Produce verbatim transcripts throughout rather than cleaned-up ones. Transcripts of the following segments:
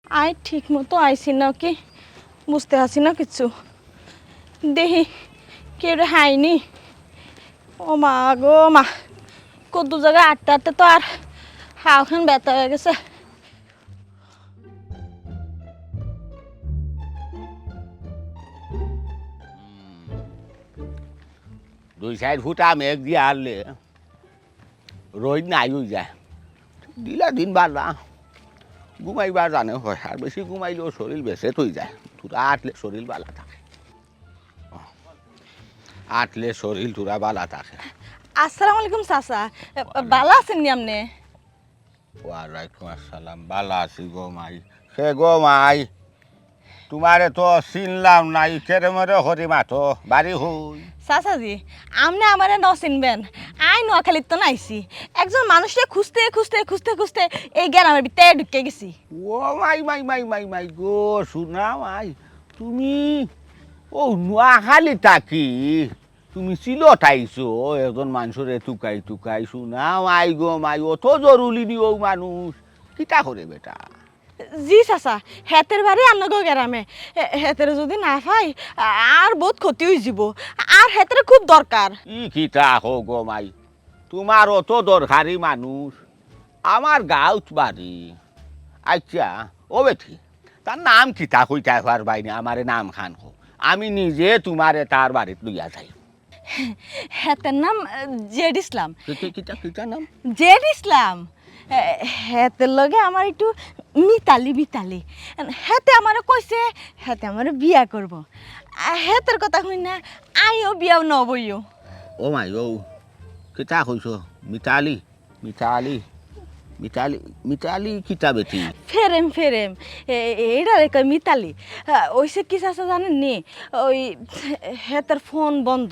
আই ঠিক মতো আইছি না কি, বুঝতে আছি না কিচ্ছু। দেখি কেউরে হাইনি। ও মা গো মা, কত জায়গায় আটতে আটতে তো আর হাওখান ব্যথা হয়ে গেছে। দুই চাইর ফুটা মেঘ দিয়া আরলে রইদ নাই অই যায়। দিলা দিন বালা। ঘুমাইবার জানে হয়, আর বেশি ঘুমাইলেও শরীর বেসে থই যায়। থুড়া আটলে শরীর বালা থাকে। আটলে শরীর থুড়া বালা থাকে। আসসালামু আলাইকুম চাচা। বালা আছেন নি আপনি? ওয়ালাইকুম আসসালাম, বালা আছি গো মাই। হে গো মাই, তুমারে তো চিনলাম না, ই কেরে মরে হরি মাতো, বাড়ি হই? চাচাজি, আপনি আমারে ন চিনবেন, আই নোয়াখালীত তো নাইছি। একজন মানুষরে খুঁজতে, খুঁজতে, খুঁজতে, খুঁজতে এই গ্রামের ভিতরে ঢুকে গেছি। ও মাই, মাই, মাই, মাই, মাই গো, শুনা মাই, তুমি ও নোয়াখালী থাকি? তুমি সিলট আইছো, একজন মানুষরে তুকাই তুকাই, শুনা মাই গো মাই, অত জরুরি নি ও মানুষ, কিতা করে বেটা? জি চাচা, হেতের বাড়ি আন্নগো গ্রামে। হে-, হেতেরে যদি না পাই, আ-, আর বহুত ক্ষতি হই যাব। আর হেতেরে খুব দরকার। ই কিতা হো গো মাই, তুমার অত দরকারি মানুষ, আমার গাউত বাড়ি। আচ্ছা, ও বেটি, তার নাম কিতা কইতায় পারবায় নি? আমারে নাম খান কও, আমি নিজে তুমারে তার বাড়িত লইয়া যাই। হেতের নাম, আহ, জেড ইসলাম। কি, কি, কিতা, কিতা নাম? জেড ইসলাম। এ, হেতের লগে আমার একটু মিতালি মিতালি। হেতে আমারে কইছে, হেতে আমারে বিয়া করব। আ, হেতের কথা হুনি না, আইও বিয়াও ন বইও। ও মাই, ও, কিতা কইছো? মিতালি? মিতালি, মিতালি, মিতালি কিতা বেটি? ফেরেম, ফেরেম। এ, এ, এটারে কয় মিতালি। আ, ওইসে কি চাচা জানেন নি? ওই, হেতার ফোন বন্ধ,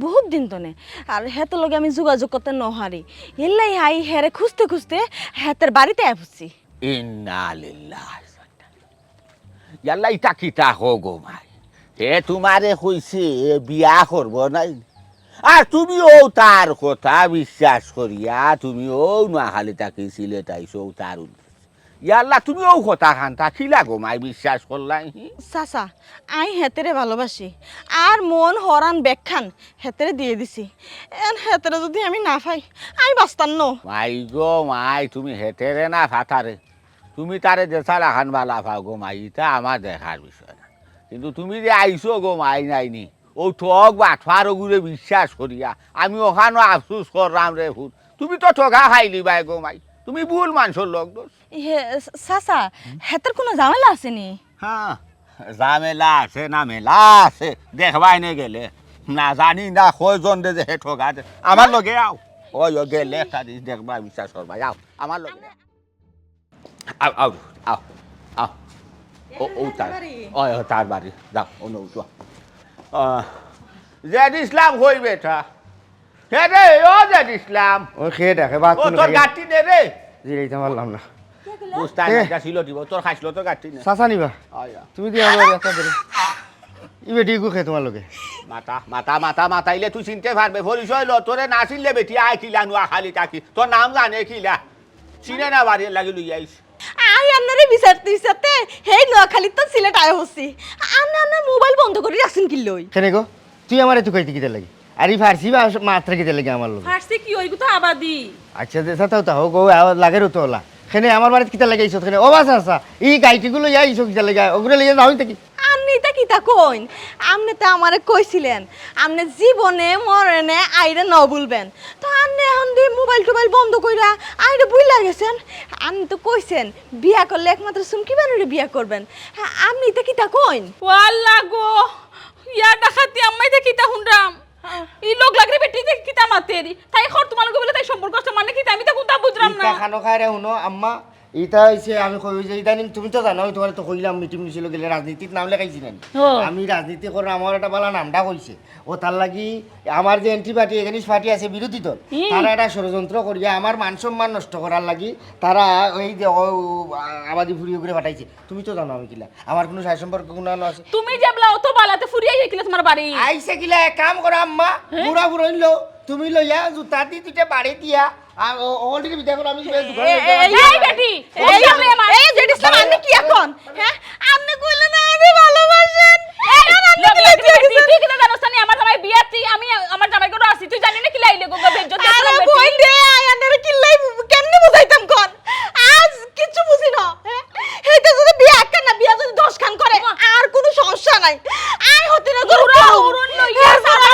বহুত দিন তনে। আর হেতার লগে আমি যোগাযোগ করতে ন হারি। এল্লাই হাই হেরে খুঁজতে খুঁজতে হেতার বাড়িতে আয় পড়ছি। ইন্না লিল্লাহ। ইয়াল্লা, ইটা কিতা কও গো মাই? হে তুমারে কইছে বিয়া করবো নায়, আর তুমি অউ তার কথা বিশ্বাস করিয়া তুমি অউ নোয়াখালী থাকি সিলেট আইছো অউ তার উদ্দেশ্যে। ইয়াল্লা, তুমি অউ কথা খানতা কিলা গো মাই বিশ্বাস করলায়? হি? চাচা, আই হেতারে ভালোবাসি, আর মন হরান বেকখান হেতারে দিয়া দিছি। এন হেতারে যদি আমি না পাই, আমি বাঁচতাম না। মাই গো মাই, তুমি হেতারে না পাইতারে, তুমি তারে যেছা লাখান ভালা পাও গো মাই, ইটা আমার দেখার বিষয় না। কিন্তু তুমি যে আইছো গো মাই নাইনি, অউ ঠগ বাটফার অগুরে বিশ্বাস করিয়া আমি অখানো আফসোস কররাম রে ফুত। তুমি তো ঠগা খাইলিবায় গো মাই, তুমি ভুল মানষর লগ ধরছো। হে, চাচা, হেতার কুনু ঝামেলা আছে নি? হ্যাঁ, ঝামেলা আছে না মেলা আছে, দেখবায় নে গেলে। না জানি না কয়জনরে যে হে ঠগা দে। আমার লগে আও। ওই, ওই গেলে একটা জিনিস দেখবায়, বিশ্বাস করবায়। আও, আমার লগে আও। আও, আও, আও, আও। ও, ও, তার, ওই, ও, তার বাড়ি। যাও, অনো উঠো। আহ, জেড ইসলাম কই বেটা? হে রে, ও জেড ইসলাম। ও, খে ডাকে, বাদ ও, কোনো তোর খাইয়া গাটি দে রে। জিরাইতে পারলাম না। বুঝতে এ। না, গাছি লটিব, তোর খাইছিল তো গাটি নে। চাচা নিবা? আয়, আয়। তুমি দিয়া আমার একটা ধরে। ই বেটি গু খে তোমার লগে। মাতা, মাতা, মাতা, মাতাইলে তুই চিনতে পারবে। পরিচয় ল, তোরে না চিনলে বেটি আয় কিলা নোয়াখালী থাকি। তোর নাম জানে কিলা? চিনে না বাড়ির লাগি লই আইস। আই আপনারে বিচারতে বিচারতে হেই নোয়াখালীত তো সিলেট আয় হচ্ছি। আপনে আপনার মোবাইল বন্ধ করি রাখছেন কি লই? কেনে গো? তুই আমারে তুকাইতে কিতার লাগি? আর ই ফার্সি বা মাতরে কিতার লাগি আমার লগে? ফার্সি কি ওইগু তো আবাদি। আচ্ছা, যে সাথে তা হোক, ও আওয়াজ লাগে রে তো ওলা। কেনে আমার বাড়িত কিতার লাগি আইছত কেনে? ও বা চাচা, ই গাইটিগুলো ইয়া আইছো কিতার লাগি? ওগুলো লইয়া যাও থাকি। আপনে ইতা কিতা কইন? আপনে তো আমারে কইছিলেন, আপনে জীবনে মরণে আইরে ন ভুলবেন। তো আপনে এখন দি মোবাইল টোবাইল বন্ধ কইরা আইরে ভুইলা গেছেন। আপনে তো কইছেন, বিয়া করলে একমাত্র চুমকি বানুরে বিয়া করবেন। আ-, আপনে ইতা কিতা কইন? ও আল্লাহ গো, ইয়া ডাকাতি আম্মা, ইতা কিতা হুনরাম? ই লোক লাগরে বেটি দেখি কিতা মাতেরি। তাই খর তোমার লগে বলে তাই সম্পর্ক আছে মানে কিতা? আমি তো কুনতা বুঝরাম না। ইতা খানো খায় রে হুনো আম্মা, ইতা হইছে আমি কই যে ইদানিং তুমি তো জানো, আমি তোমারে তো কইলাম মিটিং মিছিল গেলে রাজনীতিত নাম লেখাইছি না আমি। ও। আমি রাজনীতি করে আমার একটা বালা নামটা কইছে। ও তার লাগি আমার যে অ্যান্টি পার্টি, এগেনিস্ট পার্টি আছে বিরোধী দল, হুম। তারা একটা ষড়যন্ত্র করিয়া আমার মান সম্মান নষ্ট করার লাগি তারা ওই যে ও, আ-, আবাদি ফুরিয়ে ঘুরে পাঠাইছে। তুমি তো জানো আমি কিলা, আমার কোনো সায় সম্পর্ক কোনো আলো আছে। তুমি যে বলা অত বালাতে ফুরিয়ে গিয়ে কিলা তোমার বাড়ি? আইসে কিলা এক কাম করো আম্মা, হ্যাঁ? বুড়া বুড়া হইলো, তুমি লইয়া জুতা দি দুইটা বাড়ি দিয়া আর ও- ওখান থেকে বিদায় করো, আমি দোকানে এই বেটি, এই সামনে আমার এই জেড ইসলাম, আপনি কি এখন? হ্যাঁ, আপনি কইলেন না আমি ভালোবাসেন। এই, আর আপনি লগে কি লগে লগে বেটি, তুই কিতা জানোস না নি? আমার জামাই বিয়া, তুই আমি আমার জামাই করে আছি, তুই জানি না কিলা আইলে গো, বেজ্জত আরে বইন রে, আই আন্ডারে কিল্লাই কেমনে বুঝাইতাম কোন? আজ কিচ্ছু বুঝি না। হ্যাঁ? হেইটা যদি বিয়া একটা না, বিয়া যদি দশ খান করে, আর কোনো সমস্যা নাই। আই হতে না করো। উড়ন লইয়া সারা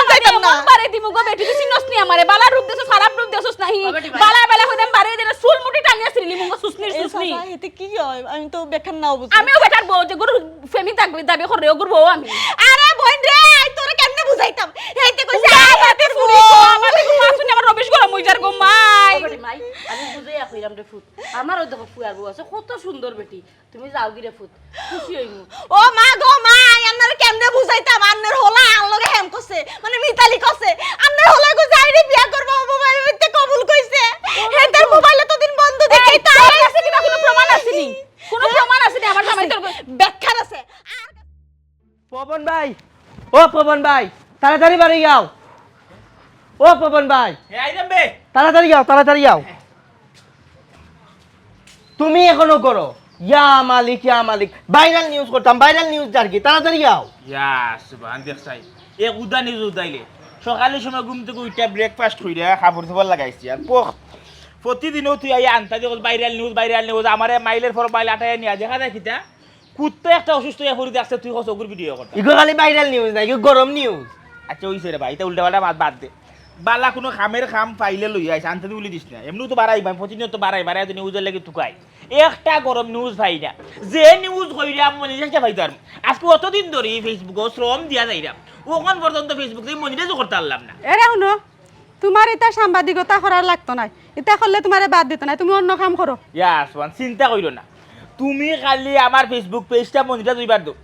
বাড়ি দিমু গো বেটি, তুই চিনস নি আমারে? বালা রূপ দেছস, খারাপ রূপ দেছস নাহি? বালা বালা কইতাম বাড়ি দিলে চুল মুঠি টানিয়া ছিঁড়িলিমু গো, সুসনির সুসনি। চাচা, এতে কি হয়? আমি তো বেকার নাও বুঝি। আমিও বেটার বউ, যে গরু ফেমি থাকবে, দাবি করে ও গরু বউ আমি। আরে বইন রে, আই তোরে কেমনে বুঝাইতাম? হেইতে কইছে, আই হাতে ফুড়ি, আমার তো মাছ শুনে আমার রবিশ গরম হই যার গো মাই। ও বেটি মাই, আমি বুঝাইয়া কইরাম রে ফুত। আমার ওই দেখো ফুয়ার বউ আছে, কত সুন্দর বেটি। তুমি যাও গিরে ফুত, খুশি হইমু। ও মা গো মা, আই আন্নারে কেমনে বুঝাইতাম? আন্নার হলা আন লগে হেম করছে, মানে মিতালি করছে। আন্নার হলা গো যাইরে বিয়া করবো, ও বাবা এমনিতে কবুল কইছে। হেতার মোবাইলে তো দিন বন্ধ দেখি, এই, তাই তোর কাছে কিবা কোনো প্রমাণ আছে নি? কোনো প্রমাণ আছে নি আমার জামাই তোর? ব্যাখ্যা আছে। আর পবন ভাই, ও পবন ভাই, তাড়াতাড়ি বাড়ি যাও। ও পবন ভাই, এ আইলাম বে। তাড়াতাড়ি যাও, তাড়াতাড়ি যাও। তুমি এখনো করো, ইয়া মালিক, ইয়া মালিক। ভাইরাল নিউজ করতাম, ভাইরাল নিউজ যার কি, তাড়াতাড়ি যাও। ইয়া সুবহান, দেখ চাই। এ উদা নিউজ উদাইলে। সকালের সময় ঘুম থেকে উঠে ব্রেকফাস্ট কইরা কাপড় চোপড় লাগাইছি। আর পখ-, প্রতিদিনও তুই আইয়া আনতা দেখো ভাইরাল নিউজ, ভাইরাল নিউজ। আমারে মাইলের পর মাইল আটাইয়া নিয়া দেখা যায় কিতা? কুত্তা একটা অসুস্থ হইয়া পড়ি দেখছে, তুই কস ওগুর ভিডিও করতা। ইগো খালি ভাইরাল নিউজ না, ইগো গরম নিউজ। আচ্ছা, ওই রে ভাই, এটা উল্টা পাল্টা মাত বাদ দে। বালা কোনো কামের কাম পাইলে লই আইস, আনতে বলি দিস না। এমনিও তো বাড়াই, ভাই, প্রতিনিয়ত বাড়াই, বাড়াই তো নিউজের লাগি তুকাই। একটা গরম নিউজ পাই না। যে নিউজ কইরাম মনিটাইজ পাইতাম। আজকে অতদিন ধরে Facebook-ও শ্রম দিয়া যাইরাম। ওখান পর্যন্ত Facebook থেকে মনিটাইজও করতে পারলাম না। এরে হুনো, তোমার ইতা সাংবাদিকতা করার লাগতো নায়, ইতা করলে তোমারে বাদ দিতো নায়, তুমি অন্য কাম করো। ইয়া আসমান, চিন্তা কইরো না, তুমি খালি আমার Facebook পেজটা মনিটাইজ হইবার দাও।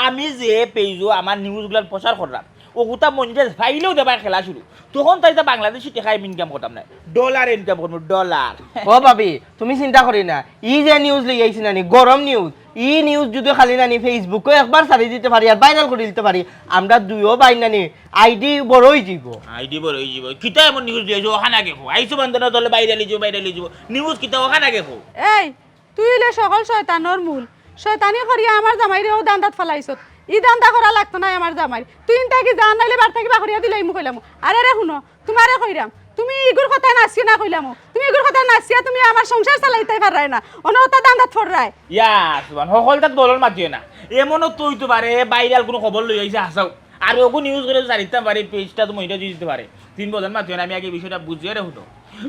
আমি যে পেজও আমার নিউজগুলার প্রচার করলাম, ওগুতা মনিটাইজ পাইলেও দেবার খেলা শুরু। তখন তাই তো বাংলাদেশি টেকা আমি ইনকাম করতাম না, ডলার ইনকাম করবো, ডলার। ও ভাবি, তুমি চিন্তা করি না, ই যে নিউজ লই আইছি নানি, গরম নিউজ, ই নিউজ যদি খালি নানি Facebook-ও একবার ছাড়ি দিতে পারি আর ভাইরাল করে দিতে পারি, আমরা দুইও ভাই নানি আইডি বড় হয়ে যাব। আইডি বড় হয়ে যাব। কিতা এমন নিউজ দিয়েছো? ওখানে আগে কো। আইসো বান্দনা দলে ভাইরাল হয়ে যাব, ভাইরাল হয়ে যাব। নিউজ কিতা? ওখানে আগে কো। এই, তুই হইলে সকল শয়তানর মূল। শয়তানি করিয়া আমার জামাইরে ও ধান্দাত ফালাইছত। ই ধান্দা করা লাগতো নায় আমার জামাইর। তুই ইনতা কি জান নাইলে বার থাকি বাকরিয়া দিলাইমু কইলামু। আরে রে হুনো, তোমারে কইরাম, তুমি ইগুর কথা নাচিও না কইলামু। তুমি ইগুর কথা নাচিয়া তুমি আমার সংসার চালাইতায় পাররায় না। অনতা ধান্দাত পড়রায়। ইয়া সুবহান, হকলতাত বলর মাতিও না। এমনও তো হইতো পারে, ভাইরাল কোনো খবর লই আইছে হাসাও। আর ওগু নিউজ করে জানিতাম পারে, পেজটা তো মহিলা দিয়ে দিতে পারে। তিন বছর মাতিও না, আমি আগে বিষয়টা বুঝিয়ে রে হুনো।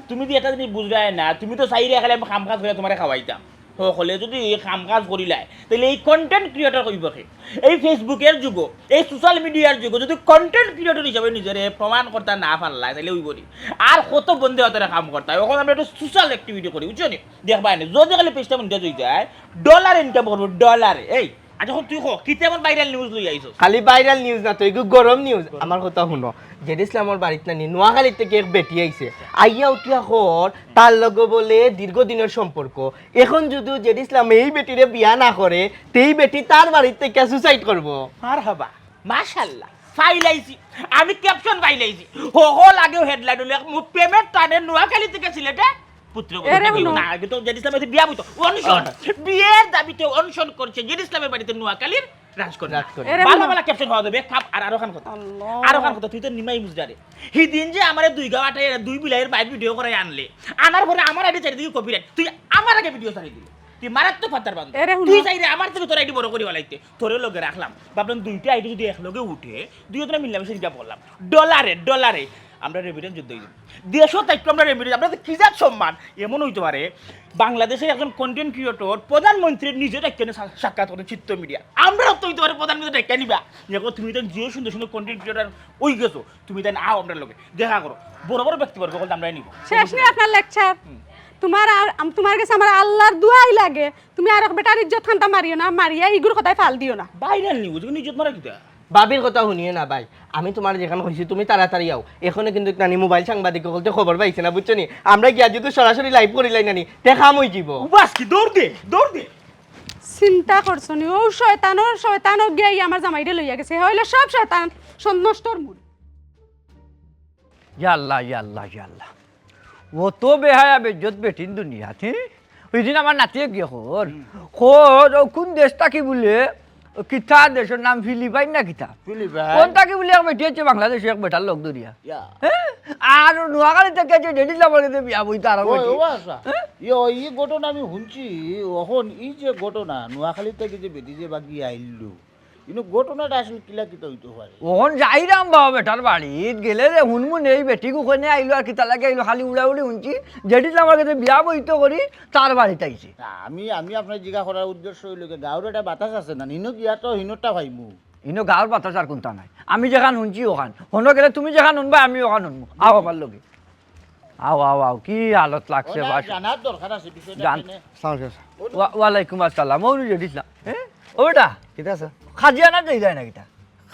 তুমি তো এটা জিনিস বুঝরায় না, তুমি তো চাইরে খালি আমি কাম কাজ করে তোমারে খাওয়াইতাম। হকলে যদি এই কাম কাজ করিলায়, তাহলে এই কন্টেন্ট ক্রিয়েটর কইব কে? এই Facebook-এর যুগো, এই সোশ্যাল মিডিয়ার যুগো যদি কন্টেন্ট ক্রিয়েটর হিসাবে নিজেরে প্রমাণ করতা না পারলায়, তাহলে ওই বলি। আর কত বন্ধে হতারে কাম করতা। এখন আমরা একটা সোশ্যাল অ্যাক্টিভিটি করি, বুঝছো নি? দেখবা নি, যদি খালি পেজটা মনিটাইজ হয়ে যায়, ডলার ইনকাম করবো, ডলারে। এই, আচ্ছা, এখন তুই ক, কি তেমন ভাইরাল নিউজ লই আইছস? খালি ভাইরাল নিউজ না তো, এগু গরম নিউজ। আমার কথা হুনো, জেড ইসলামর বাড়িত নানি নোয়াখালী থেকে এক বেটি আইছে, আইয়া উঠিয়া কর তার লগে বলে দীর্ঘদিনের সম্পর্ক। এখন যদি জেড ইসলাম এই বেটিরে বিয়া না করে, তেই বেটি তার বাড়িত থেকে সুসাইড করবো। মারহাবা, মাশাআল্লাহ, ফাইলাইছি। আমি ক্যাপশন ফাইলাইছি। হো হো লাগেও হেডলাইন হলে এক মু-, প্রেমের টানে নোয়াখালী থেকে সিলেটে পুত্র এরে বধূ। হুনো। না, আগে তো জেড ইসলাম এসে বিয়া বইতো। অনশন। বিয়ের দাবিতে অনশন করছে জেড ইসলামের বাড়িতে নোয়াখালীর রাজকন্যা। রাজকন্যা। এরে ভালো হুনো। ভালো ক্যাপশন হওয়া যাবে। খাপ আর আরো খান কথা। আল্লাহ। আরো খান কথা, তুই তো নিমাই মুজরারে। হিদিন যে আমারে দুই গাওয়া টাইয়া দুই বিলাইয়ের বাইর ভিডিও করে আনলে, আনার পরে আমার আইডি চারিদিকে কপিরাইট। তুই আমার আগে ভিডিও ছাড়ি দিলি। তুই মারাত্মক ফাত্তার বান্ধব। এরে হুনো। তুই চাইরে আমার থেকে তোর আইডি বড় করি বালাইতে। তোরে লগে রাখলাম। ভাবলাম দুইটা আইডি যদি এক লগে উঠে, দুইজনে মিলামিশা ইনকাম করলাম। ডলারে, ডলারে। আমরা রেমিটেন্স যুদ্ধ হইব। দেশও থাকতো আমরা রেমিটেন্স, আমরা তো কি জাত সম্মান? এমন হইতে পারে, বাংলাদেশের একজন কন্টেন্ট ক্রিয়েটর প্রধানমন্ত্রীর নিজের একটা সা-, সাক্ষাৎ করে চিত্ত মিডিয়া। আমরাও তো হইতে পারে প্রধানমন্ত্রী ডেকে নিবা। দেখো, তুমি তো জিও সুন্দর সুন্দর কন্টেন্ট ক্রিয়েটর ওই গেছো, তুমি তাই আও আমরা লগে দেখা করো। বড় বড় ব্যক্তিবর্গ হলে আমরাই নিব। শেষ নেই আপনার লেকচার। হুম। তোমার আর, আম-, তোমার কাছে আমার আল্লাহর দোয়াই লাগে, তুমি আর এক বেটার ইজ্জত খানটা মারিও না, মারিয়া ইগুর কথায় ফাল দিও না। ভাইরাল নিউজ, ইগুর ইজ্জত মারা কিতা? ভাবির কথা শুনিয়ে না ভাই, আমি তোমার যেখান কইছি তুমি তাড়াতাড়ি আও। এখনো কিন্তু নানি মোবাইল সাংবাদিক হকলতে খবর পাইছে না, বুঝছো নি? আমরা গিয়া যদি সরাসরি লাইভ করি লাই নানি, তে কাম হই যাব। উবাস কি দৌড় দে, দৌড় দে। চিন্তা করছো নি? ও শয়তানর, শয়তানও গিয়া ই আমার জামাইরে লইয়া গেছে। হে হইলো সব শয়তান, সব নষ্টর মূল। ইয়া আল্লাহ, ইয়া আল্লাহ, ইয়া আল্লাহ। অত বেহায়া বেইজ্জত বেটিন দুনিয়াত, হে? ওই দিন আমার নাতিয়ে গিয়ে খর, খর, ও কোন দেশ থাকি বুলে, ও কিতা দেশর নাম ফিলিপাইন না কিতা? ফিলিপাইন। কোন থাকি বুলে এক বেটি আছে বাংলাদেশে এক বেটার লগ ধরিয়া। ইয়া। হে? আর নোয়াখালী থাকি আছে ডেডি লামার গেছে বিয়া বইতে আরম্ভ ওই, করছে। ও আচ্ছা। হে? ইয়ে, ওই, ই ঘটনা আমি শুনছি, অখন ই যে ঘটনা, নোয়াখালী থাকি যে বেটি যে বাগি আইলু, কিন্তু ঘটনাটা আসলে কিলা কিতা হইতে পারে? অখন যাইরাম বাবা বেটার বাড়িত, গেলে যে হুনমু নেই বেটি গুখনে আইলো আর কিতা লাগে আইলো, খালি উড়াউড়ি শুনছি। যেটি আমার কাছে বিয়া বইতো করি, তার বাড়িত আইছে। না, আমি, আমি আপনার জিজ্ঞা করার উদ্দেশ্য হইল কি, গাঁওর একটা বাতাস আছে না, নিনো গিয়া তো হিনোটা পাইমু। ইনো গাঁওর বাতাস আর কোনটা নাই, আমি যেখান শুনছি ওখান। হনো গেলে তুমি যেখান শুনবা, আমি ওখান শুনবো। আও আমার লগে। আও, আও, আও, কি হালত লাগছে ওনার বাস। জানার দরকার আছে বিষয়টা জান-, কেনে। আসসালামু আলাইকুম, স্যার। ওয়া-, ওয়ালাইকুম আসসালাম, মৌলুদ ইসলাম। হ্যাঁ? ওটা? কিতা আছে? খাজিয়ানা যাই যায় না কিতা?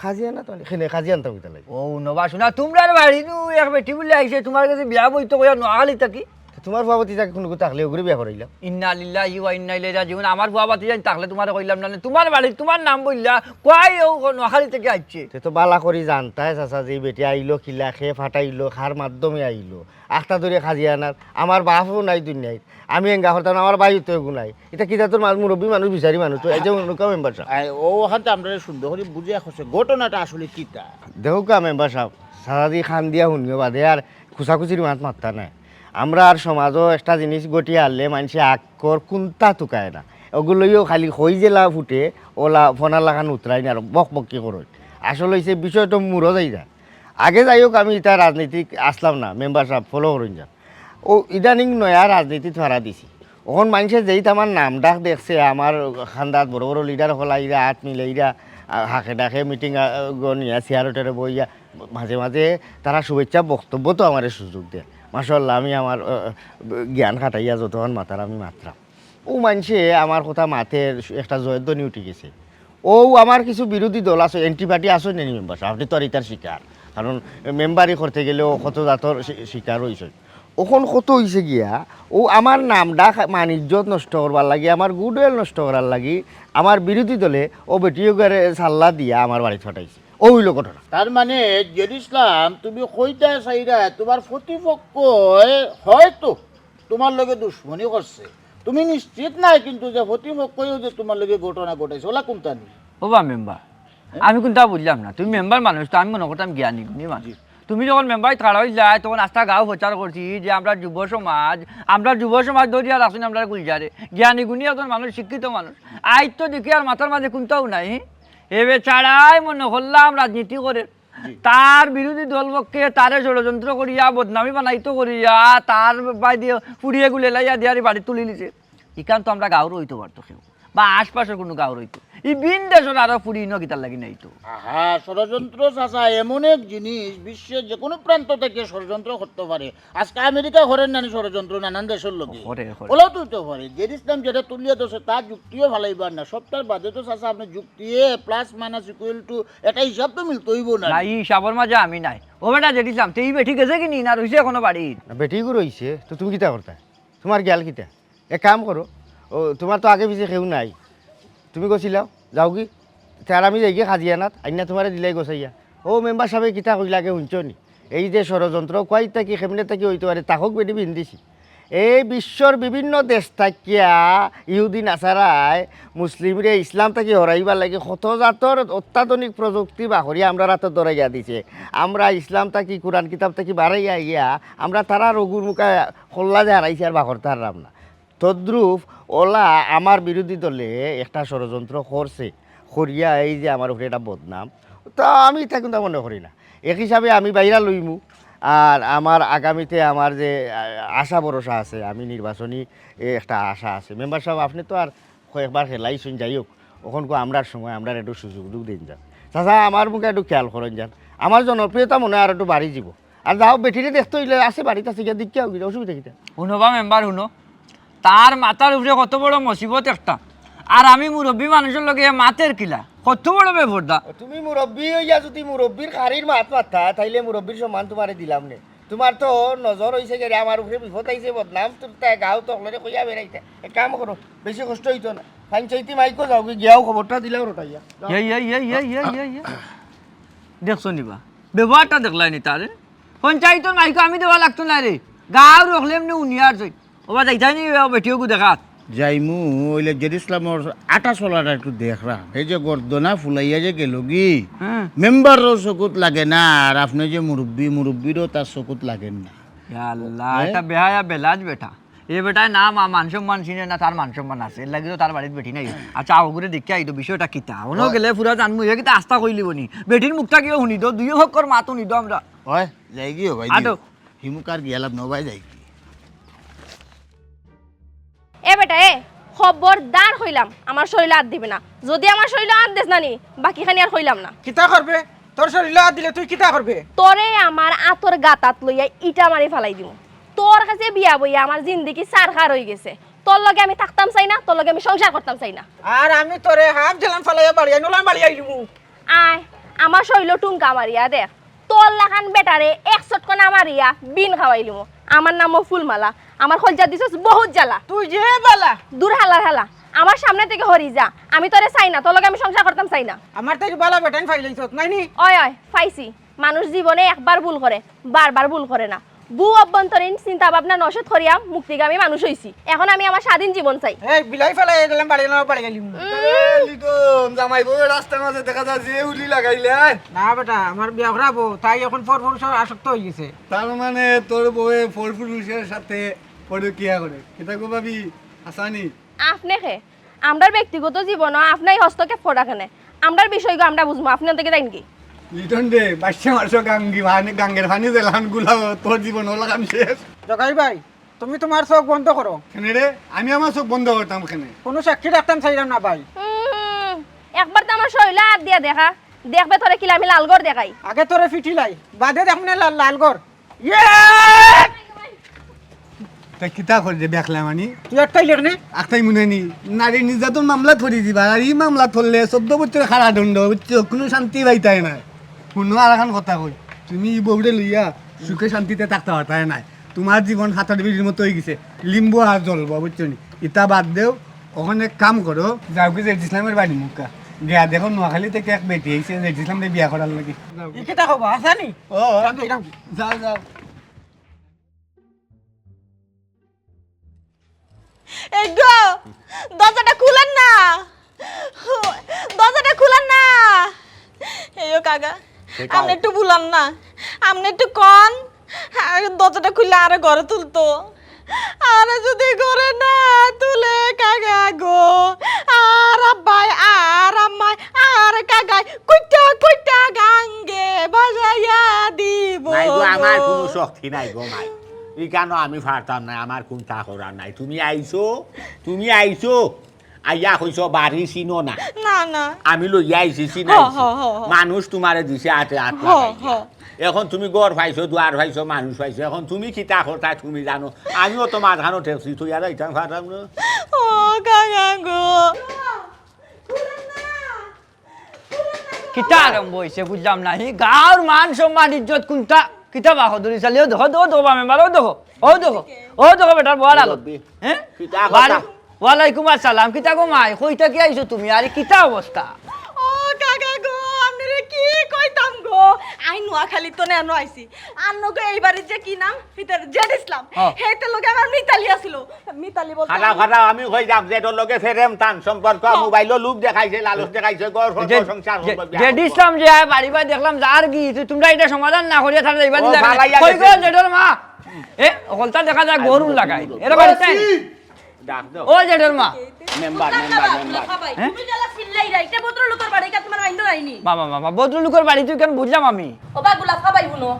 খাজিয়ানা তো, এখানে খাজিয়ান তো কিতা লাগে? ও, নবা শোনা, তোমরার বাড়ি নু এক বেটি বুলে আইছে, তোমার কাছে বিয়া বইতো কইয়া নোয়াখালী থাকি। তো তোমার ফুয়া ভাতিজা কুনু থাকলে ওগুরে বিয়া করাইলাম। ইন্না লিল্লাহি ওয়া ইন্না ইলাইহি রাজিউন। আমার ফুয়া ভাতিজা থাকলে তোমারে কইলাম না, তোমার বাড়ি, তোমার নাম বললা, কই ও নোয়াখালী থাকি আইছে। তে তো বালা করি জানতায় চাচা যে বেটি আইলো কিলা, খে ফাটাইলো, কার মাধ্যমে আইলো। আখতা ধরে খাজিয়ানার, আমার বাপও নাই দুনিয়াত। আমি এঙ্গা করতাম না, আমার ভাইও তো এগু নাই। ইতা কিতা তোর মা-, মুরব্বী মানুষ, বিচারি মানুষ, তো এই যে অনুকা মেম্বার সাহেব। আই, ও ওখান তো আমরা সুন্দর করে বুঝে আসছে, ঘটনাটা আসলে কিতা? দেখো কা মেম্বার সাহেব, সারাদি খান দিয়া শুনিও বাদে আর খুচাখুচির মাত মাততা নাই। আমরার সমাজও একটা জিনিস ঘটিয়া আনলে মানষে আকর কুন্তা তুকায় না। ওগুলোইও খালি খই জেলা ফুটে, ওলা ফোনার লাখান উতরাই না, আর বক বকি করইন। আসল হইছে বিষয় তো মুরো যাই না। আগে যাই হোক, আমি ইতা রাজনীতিক আসলাম না, মেম্বার সাহেব ফলো করইন যান। ও ইদানিং নয়া রাজনীতিত ফাড়া দিছি। অখন মানষে যেইত আমার নাম ডাক দেখছে, আমার খান্দাত বড় বড় লিডার হকল আইরা, আত মিলাইরা, আ, হাকে ডাকে মিটিং, আ, গনিয়া, চেয়ার উঠেরে বইয়া, মাঝে মাঝে তারা শুভেচ্ছা বক্তব্য তো আমারে সুযোগ দেয়। মাশাআল্লাহ, আমি আমার, আ, আ, জ্ঞান খাটাইয়া যতক্ষণ মাতার আমি মাতরাম। ও মানষে আমার কথা মাতের একটা জয়ধ্বনি উঠি গেছে। ও আমার কিছু বিরোধী দল আছে, অ্যান্টি পার্টি আছে নি মেম্বার সাহেব? আপনি তো আর ইতার শিকার, কারণ মেম্বারি করতে গেলেও কত জাতর শি-, শিকার হইছে। অখন কত হইছে গিয়া, ও আমার নাম ডাক মান ইজ্জত নষ্ট করবার লাগি, আমার গুডউইল নষ্ট করার লাগি আমার বিরোধী দলে ও বেটিও করে সাল্লা দিয়া আমার বাড়িত ফাটাইছে। ও হইল ঘটনা। তার মানে জেড ইসলাম, তুমি কইতা চাইরা তোমার প্রতিপক্ষ হয়তো তোমার লগে দুশমনি করছে, তুমি নিশ্চিত নাই কিন্তু যে প্রতিপক্ষও যে তোমার লগে ঘটনা ঘটাইছে, ওলা কোনটা নি? ওবা মেম্বার, আমি কোনটা বুঝলাম না। তুমি মেম্বার মানুষ তো, আমি মনে করতাম জ্ঞানী গুণী মানুষ। জি। তুমি যখন মেম্বারি খাড়া হইলায়, তখন আস্তা গাঁও প্রচার করছি যে আমরা যুব সমাজ, আমরা যুব সমাজ ধরিয়া রাখছি আমরা গুলজারে। জ্ঞানী গুণী একজন মানুষ, শিক্ষিত মানুষ। আইজ তো দেখি আর মাথার মাঝে কোনটাও নাই। এ বেচারায় মনে করলাম রাজনীতি করে। জি। তার বিরোধী দল পক্ষে তারে ষড়যন্ত্র করিয়া, বদনামি বানাইতো করিয়া, তার বাই দিয়ে পুড়িয়ে গুলে লাইয়া দিয়ারি বাড়ি তুলি নিছে। ইখান তো আমরা গাঁওর হইতো পারতো কেউ, বা আশপাশের কোনো গাঁওর হইতো। ই ভিন দেশর আরো পুড়ি ইনো কিতার লাগি নাই তো। আহা, ষড়যন্ত্র চাচা এমন এক জিনিস, বিশ্বের যে কোনো প্রান্ত থেকে ষড়যন্ত্র করতে পারে। আজকে আমেরিকা করের নানি ষড়যন্ত্র নানান দেশের লগে। করে, করে। ওলাও তো হইতে পারে। জেড ইসলাম যেটা তুলিয়া ধরছে, তার যুক্তিও ফালাইবার না। সবটার বাদে তো চাচা আপনি যুক্তি A plus minus equal to একটা হিসাব তো মিলতে হইব না। না, ই হিসাবর মাঝে আমি নাই। ও বেটা জেড ইসলাম, তে ই বেটি গেছে কি নি? না রইছে এখনো বাড়িত? না, বেটি গু রইছে। তো তুমি কিতা করতা? তোমার গেল কিতা? এক কাম করো, ও, তোমার তো আগে পিছে কেউ নাই, তুমি গছিলাও, যাওগি। তে আর আমি যাইগি খাজিয়ানাত, আইনা তোমারে দিলাই গছাইয়া। ও মেম্বার সাহেবে কিতা কইলা আগে হুনছো নি? এই যে ষড়যন্ত্র, কই থাকি, কেমনে থাকি হইতে পারে, তাকক বেটি ভিন দিছি। এই বিশ্বর বিভিন্ন দেশ থাকিয়া ইহুদি নাসারায় মুসলিমরে ইসলাম থাকি হরাইবার লাগি কত জাতর অত্যাধুনিক প্রযুক্তি বাহরিয়া আমরার আতো ধরাইয়া দিছে। আমরা ইসলাম থাকি, কোরআন কিতাব থাকি বারাইয়া আইয়া আমরা তারার অগুর মুখা খোল্লা যে হারাইছি আর বাহরতে হারলাম না। তদ্রূপ ওলা আমার বিরোধী দলে একটা ষড়যন্ত্র করছে, করিয়া এই যে আমার উপরে একটা বদনাম, তা আমি ইতা কিন্তু মনে করি না। এক হিসাবে আমি বাইরা লইমু, আর আমার আগামীতে আমার যে, আ, আশা ভরসা আছে, আমি নির্বাচনী এ, একটা আশা আছে। মেম্বার সাহেব, আপনি তো আর কয়েকবার খেলাইছইন, যাই হোক, অখন কো আমরার সময়, আমরার একটু সুযোগ টুক দিন যান। চাচা, আমার মুখে একটু খেয়াল করেন যান, আমার জনপ্রিয়তা মনে হয় আর একটু বাড়ি যাব। আর যাও, বেটিরে দেখতে হইলে আছে, বাড়িত আছে, গিয়া দেখিয়া অসুবিধা কিতা? হুনো বা মেম্বার, হুনো, তার মাথার উপরে কত বড় মুসিবত একটা, আর আমি মুরব্বী মানুষর লগে মাতের কিলা, কত বড় বেপর্দা। তুমি মুরব্বী হইয়া যদি মুরব্বীর কারির মাত মাততা, তাইলে মুরব্বীর সম্মান তোমারে দিলাম নে। তোমার তো নজর হইছে গেরে, আমার উপরে বিপদ আইছে, বদনাম তুলতা, গাঁও তকলরে কইয়া বেড়াইতা। এক কাম করো, বেশি কষ্ট হইতো না, পঞ্চায়েতি মাইকো যাওগি, গিয়াও খবরটা দিলাও রটাইয়া। যাও। ইয়ে, ইয়ে, ইয়ে। দেখছো নি বা? ব্যবহারটা দেখলাই নি তারে? পঞ্চায়েতর মাইকো আমি দেওয়া লাগতো না রে। গাঁও রকলে এমনে উনিয়ার জই। ওবা যাইতায় নি, ও বেটিওগু দেখাত। যাইমু, অইলে জেরুসালামর আটা চলাটা একটু দেখরাম। এই যে গর্দনা ফুলাইয়া যে গেলগি, হ্যাঁ। মেম্বাররও চকুত লাগে না, আর আপনে যে মুরব্বি, মুরব্বিরও তার চকুত লাগের না। ইয়া আল্লাহ, এ? এটা বেহায়া বেলাজ বেটা। এ বেটায় না মা-, মান সম্মান চিনে না, তার মান সম্মান আছে, এর লাগি তো তার বাড়িত বেটি নাই। আচ্ছা, অগুরে দেখিয়া আই তো বিষয়টা কিতা। অনো অয়। গেলে পুরা জানমু, এ কিতা আস্তা কইলিবো নি? বেটির মুখটা কিও হুনি দো, দুইও পক্ষর মাত হুনি দো আমরা। অয়, যাইগি ও ভাই, আটো। হিমুকার গিয়া লাভ নবাই যাইগি। এ বেটা, এ, খবরদার কইলাম, আমার শরীলো আত দিবে না। যদি আমার শরীলো আত দেস না নি, বাকি খানি আর কইলাম না। কিতা করবে? তোর শরীলো আত দিলে তুই কিতা করবে? তোরে আমার আতর গাতাত লইয়া ইটা মারি ফালাই দিমু। তোর কাছে বিয়া বইয়া আমার জিন্দেগি সারখার অই গেছে। তোর লগে আমি থাকতাম চাই না, তোর লগে আমি সংসার করতাম চাই না। আর আমি তোরে হাফ জেলান ফালাইয়া বাড়ি আইনু, লাম বাড়ি আইলিমু। আয়, আমার শরীলো টুঙ্কা মারিয়া দেখ। তোর লাখান বেটারে এক চটকনা মারিয়া বিন খাওয়াইলিমু। আমার নামও ফুলমালা। আমার কলজা দিছস বহুত জ্বালা। তুই যে বালা। দূর হালার হালা। আমার সামনে থেকে হরি যা। আমি তোরে চাই না, তোর লগে আমি সংসার করতাম চাই না। আমার থেকে বালা বেটাইন ফাইলাইছত, নাই নি? অয়, অয়, ফাইছি। মানুষ জীবনে একবার ভুল করে, বারবার ভুল করে না। বউ অভ্যন্তরীণ চিন্তা ভাবনা নসেদ করিয়া মুক্তিগামী মানুষ অইছি। এখন আমি আমার স্বাধীন জীবন চাই। এই বিলাই ফালাই গেলাম বাড়ি, না বাড়ি গেলি? উম। আরে লিটন, জামাই বউ রাস্তার মাঝে দেখা যায় যে উলি লাগাইলে। না বেটা, আমার বিয়া করাবো, তাই এখন পর পুরুষে আসক্ত অই গেছে। তার মানে তোর বউয়ে পর পুরুষের সাথে পরকিয়া করে। কিতা গো ভাবি, হাছানি? আপনে খে? আমরার ব্যক্তিগত জীবনো আপনাই হস্তক্ষেপ করা কেনে? আমরার বিষয়গু আমরা বুঝমু, আপনে অন্তে যাইনগি। লিটন রে, বাইশে মার্চ গাঙ্গি পানি, গাঙ্গের পানি দিলাম গুলাও, তোর জীবন অলা কাম শেষ। জগাই ভাই, তুমি তুমার চোখ বন্ধ করো। কেনে রে? আমি আমার চোখ বন্ধ করতাম কেনে? কুনু সাক্ষী রাখতাম চাইরাম না ভাই। হুম, একবার তো আমার শরীলো আত দিয়া দেখা, দেখবে তোরে কিলা আমি লাল ঘর দেখাই। আগে তোরে ফিটিলাই, বাদে দেখমু নে লাল, লাল ঘর। ইয়ে! তা কিতা করি রে বেকলা মানি? তুই আটকাইলে কেনে? আটকাই মনে নি। নারী নির্যাতন মামলা ধরি দিবা, আর ই মামলা ধরলে চৌদ্দ বছর কারাদণ্ড, বুঝছো? কুনু শান্তি পাইতায় নায়। হুনো আর একখান কথা কই, তুমি ই বউরে লইয়া সুখে শান্তিতে থাকতা পারতায় নায়। তুমার জীবন হাতার বিড়ির মতো অই গেছে, লিম্বু আর জ্বলবো, বুঝছো নি? ইতা বাদ দেও, অখন এক কাম করো, যাওগি জেড ইসলামর বাড়ি মুখা। গিয়া দেখো, নোয়াখালী থেকে এক বেটি আইছে জেড ইসলামরে বিয়া করার লাগি। ই কিতা কবা, হাছানি? ও, যাও, যাও। এই গো, দরজাটা খুলেন না, দরজাটা খুলেন না। এই ও কাকা, আপনে একটু বুলান না, আপনে একটু কন, আর দরজাটা খুললে আরে ঘরে তুলতো। আরে যদি ঘরে না তুলে কাকা গো, আর আব্বাই আর আম্মাই আর কাকাই কুইটা কুইটা গাঙ্গে বাজাইয়া দিব নাই গো, আমার গো। কুনু শক্তি নাই গো মাই। ইখানো আমি পারতাম না, আমার কুন্তা করার নাই। তুমি আইছো, তুমি আইছো, আইয়া কইছো বাড়ি চিনো না। না, না। আমি লইয়া আইছি, চিনাইছি। হ, হ, হ, হ। মানুষ তুমারে দিছে আতে আত হ, লাগাইয়া। হ। এখন তুমি ঘর পাইছো, দুয়ার পাইছো, মানুষ পাইছো, এখন তুমি কিতা করতায় তুমি জানো। আমিও তো মাঝখানো ঠেকছি, তুই আর ইটা পারতাম না। ও কাকা গো। কিতা আরম্ভ অইছে বুঝলাম না। হি গাঁওর মান সম্মান ইজ্জত কুন্তা? কিতা বা হদুরি চালি? ও দেখো, ও দেখো, বা মেম্বার, ও দেখো, ও দেখো, ও দেখো বেটার বউর হালত। মুরব্বি। হ্যাঁ? কিতা বাড়ি-, কথা? ওয়ালাইকুম আসসালাম। কিতা গো মাই? কই থাকি আইছো তুমি? আরে কিতা অবস্থা? ও কাকা গো, আপনারে কি কইতাম গো? আই নোয়াখালী তো নেনো আইছি। আর নগো এই বাড়ির যে কি নাম? ভিতরে জেড ইসলাম। হ্যাঁ। হেতে লগে আমার মিতালি আছিল। মিতালি বলতে খাড়া, আমি খাড়া, আমি কই যাম, জেডর লগে প্রেম টান সম্পর্ক, হ্যাঁ। মোবাইলো লোভ দেখাইছে, লালচ দেখাইছে, ঘর করবো, জেড, সংসার জেড, করবো, বিয়া জেড করবো। ইসলাম যে আয় বাড়ি বাড়ি দেখলাম যার কি, তুই তোমরা ইটা সমাধান না করিয়া তাহলে এইবার ও, দিলে ভালাই কই আছে। গো জেডর মা? এ, হকলতা দেখা যায় গরুর লাগাই। এরা বাড়িতে আইন। ডাক দাও। ও জেডর মা। Member, member, member. হ্যাঁ? তুমি গেলা চিল্লাইরা, ইটা ভদ্রলোকর বাড়ি, ইটা তুমার আইন আইনি। বাবা, বাবা, ভদ্রলোকর বাড়ি তুই কেন বুঝলাম আমি? ও বা গুলাফা ভাই, হুনো।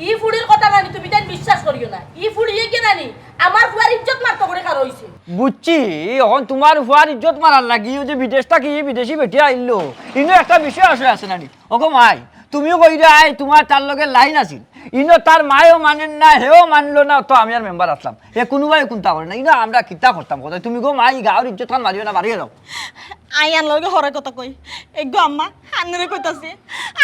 ই ফুড়ির কথা নানি তুমি তাই বিশ্বাস করিও না। ই ফুড়িয়ে কি নানি? আমার ফুয়ার ইজ্জত মারতো করে খার হইছে। বুঝছি, এখন তুমার ফুয়ার ইজ্জত মারার লাগি, ও যে বিদেশ থাকি বিদেশি বেটি আইলো, ইনো একটা বিষয় আসলে আছে নানি? ওগো মাই, তুমিও কইরা আয়, তুমার তার লগে লাইন আছিল। ইনো তার মায়ও মানের না, হেও মানলো না, তো আমি আর মেম্বার আসলাম। হে কুনুবায় কুন্তা করে না। ইনো আমরা কিতা করতাম কথা? তুমি গো মাই, গাঁওর ইজ্জত খান মারিও না, বাড়িয়ে যাও। আই আন্নার লগে হরে কথা কই। এগো আম্মা, আন্নারে কইতাছি।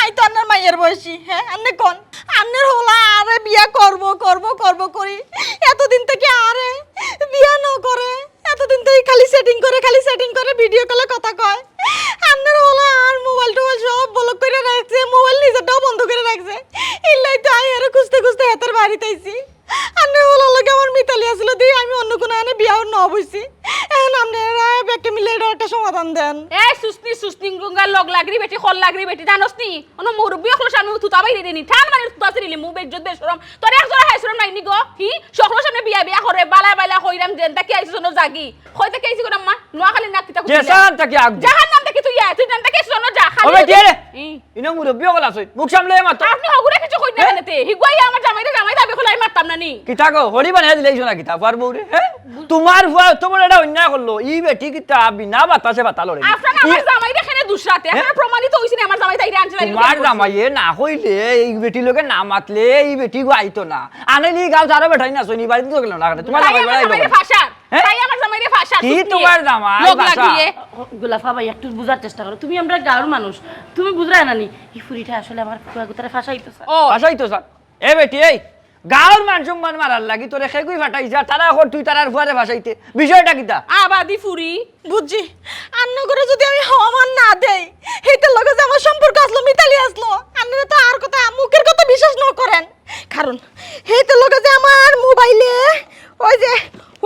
আই তো আন্নার মাইয়ার বয়সী, হ্যাঁ? আন্নে কন? আন্নার হলা আরে বিয়া করব, করব, করব করি। এতদিন থেকে আরে বিয়া ন করে। এতদিন তো এই খালি setting করে, খালি setting করে, video call-এ কথা কয়। আন্নার হলা আর মোবাইল টোবাইল সব block করে রাখছে, মোবাইল নিজেরটাও বন্ধ করে রাখছে। ইল্লাই তো আই আরে খুঁজতে খুঁজতে হেতার বাড়িত আইছি। আন্নে হলার লগে আমার মিতালি আছিল দি, আমি অন্য কোনো আনে বিয়া না বইছি। এখন আপনারা বেকে মিলে এটার একটা সমাধান দেন। এই সুসনি, সুসনি গুঙ্গা লগ লাগরি বেটি, খল লাগরি বেটি, জানোস নি? অনো মুরব্বি অকলর সামনে তুতা বাইরে দেনি। ঠান মানে তুতা সিরিলি, মু বেজ্জত বেশরম। তোর এক জোড়া হাই শরম নাই নি গো? হি? সকলর সামনে বিয়া বিয়া করে, বালা বালা কইরাম যেন, তাকে আইসি শোনো জাগি। কইতে কে আইসি করে আম্মা? নোয়াখালী না কিতা কইলে? জেসান তাকে আগ দে। জাহান নাম দেখি তুই আয়, তুই নাম তাকে শোনো যা, খালি ওবে, কে রে? ই। ইনো মুরব্বি অকল আছে, মুখ সামলে মাত। আপনি হগুরে কিছু কইন না হ্যাঁ? কেনেতে? হিগুয়াই আমার জামাইরে জামাই দাবি খোলাই মারতাম না নি। কিতা গো, হরি বানাই দিলে ইসো না কিতা, ফুয়ার বউরে, হ্যাঁ? তোমার ফুয়া তো বড় একটা অন্যায় করলো, ই বেটি কিতা বিনা বাতাসে বাতা লড়ে। আপনার আমার ই- জামাইরে কেনে দুসরাতে, হ্যাঁ? আপনার প্রমাণিত হইছে না আমার জামাই তাইরে আনছে না, তোমার জামাইয়ে না কইলে, এই বেটি লগে না মাতলে, এই বেটি গো আইতো না। আনাইলে এই গাঁও সারা বেটাই না শুনি, বাড়িতে তো গেল না, তোমার তাই জামাই আমার বেড়াই জামাইরে ফাঁসার। হ্যাঁ? তাই আমার জামাইরে ফাঁসার, কি সুসনিয়ে। তোমার জামাই লগ ফাঁসা? লাগিয়ে। গোলাফা ভাই, একটু বুঝার চেষ্টা করো। তুমি আমরা গাঁওর মানুষ, তুমি বুঝরায় না নি? এই ফুরিটা আসলে আমার ফুয়া গুতারে ফাঁসাইতো স্যার। ও। ফাঁসাইতো স্যার? এ বেটি, এই গাঁওর মান সম্মান মারার লাগি তোরে খেগুই ফাটাইছে, আর তারা এখন তুই তারার ফুয়ারে ফাঁসাইতে। বিষয়টা কিতা? আবাদি ফুরি। বুঝছি। আন্না করে যদি আমি হমান না দেই, হেইতে লগে যে আমার সম্পর্ক আসলো, মিতালি আসলো, আন্নারা তো আর কথা, মুখের কথা বিশ্বাস না করেন। কারণ হেইতে লগে যে আমার মোবাইলে ওই যে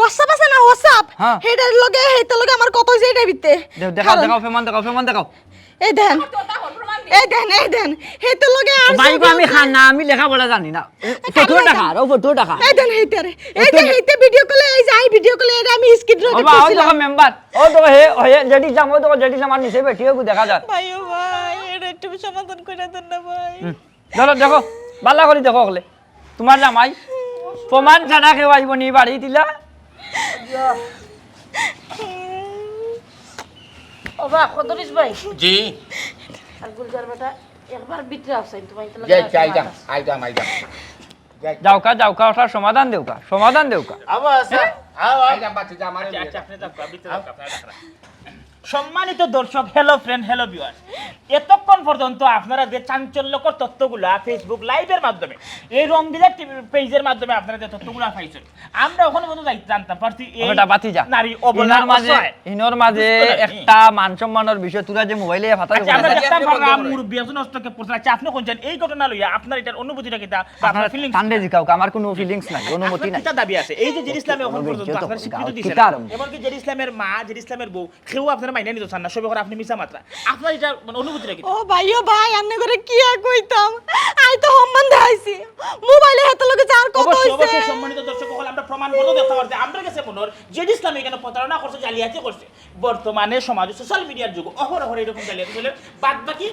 WhatsApp আছে না, WhatsApp, হ্যাঁ। হেটার লগে, হেইতে লগে আমার কথা হইছে এটা ভিত্তে। দেখ, দেখাও, কারণ দেখাও, প্রমাণ দেখাও, প্রমাণ দেখাও। এই দেন, এই দেন, এই দেন, হেইতে লগে আর ও ভাই গো, আমি খান না, আমি লেখাপড়া জানি না। এ, ফটো টাকা, ও ফটো টাকা। এই দেন, হেইতে রে। এই যে হেইতে ভিডিও কলে, এই যে আই ভিডিও কলে, এটা আমি স্ক্রিন ও রেকর্ড বা, ও করছিলাম। দেখো মেম্বার, ও দেখো হে, ও হে, জেডি ইসলাম, ও দেখো জেডি ইসলাম আর নিচে বেটি, ও দেখা যার। ভাই, ও ভাই, এটা একটু সমাধান করে দেন না ভাই। হুম। ধরো, দেখো, বালা করি দেখো অকলে। তোমার জামাই প্রমাণ ছাড়া কেউ আইব নি বাড়ি দিলা? ও বা, কদরিস ভাই। জি। আর গুলজার বেটা, একবার ভিতরে আছইন, তোমার ইতলা জি, আইতাম, আইতাম, আইতাম। যাওকা, যাওকা, ওটার সমাধান দেউকা, সমাধান দেউকা। আবার আছে? হ্যাঁ? আও, আও। আইতাম, বাচ্চা, যা, আমারে আচ্ছা, নিয়ে আচ্ছা, যা। আপনি যাওকা, ভিতরে যাওকা, আপনারা যাওকা। সম্মানিত দর্শক, hello friend, hello viewers, এতক্ষণ পর্যন্ত আপনারা যে চাঞ্চল্যকর তথ্যগুলা Facebook live-এর মাধ্যমে, এই রঙ্গিলা টিভি পেজের মাধ্যমে আপনারা যে তথ্যগুলা পাইছেন, আমরা ওখানে মতো যাই-, জানতাম পারছি এই ওটা বাতি যা। নারী অবলা, ইনোর মাঝে, অসহায়। ইনোর মাঝে দুস্থ নারী। একটা মান সম্মানের বিষয়, তোরা যে মোবাইলে ফাটা আচ্ছা, আমরা দেখলাম, মুরব্বি একজন হস্তক্ষেপ করছেন। আচ্ছা, আপনি কোন চান এই ঘটনা লইয়া আপনার এটার অনুভূতিটা কিতা বা আপনার আপনার feelings ঠান্ডে কিতা? জিকাও, আমার কোনো feelings নাই, অনুমতি আপনার নাই। কিতা দাবি আছে? এই যে জেড ইসলামে এখন কোনো পর্যন্ত ইজ্জত আপনার হবে, স্বীকৃতি গাও, দিছে কিতা না। আরম্ভ? এমনকি জেড ইসলামের মা, জেড ইসলামের বউ, কেউ আপনার মাইনে নিতে চান না, সবে করে আপনি মিছা মাতরা। আপনার এটা মানে অনুভূতিটা কি? ও ভাই, ও ভাই, আন্নে করে কি আর কইতাম? আই তো সম্মান দেখাইছি। মোবাইলে হেতার লগে যার কথা অবশ্যই, হইছে। অবশ্যই সম্মানিত দর্শক সকল, আমরা প্রমাণ করতে দেখতে পারছি। আমরা গেছে মনে হয় জেড ইসলাম এখানে প্রতারণা করছে, জালিয়াতি করছে। বর্তমানে সমাজে সোশ্যাল মিডিয়ার যুগ, অহরহ এরকম জালিয়াতি চলে। বাদ বাকি,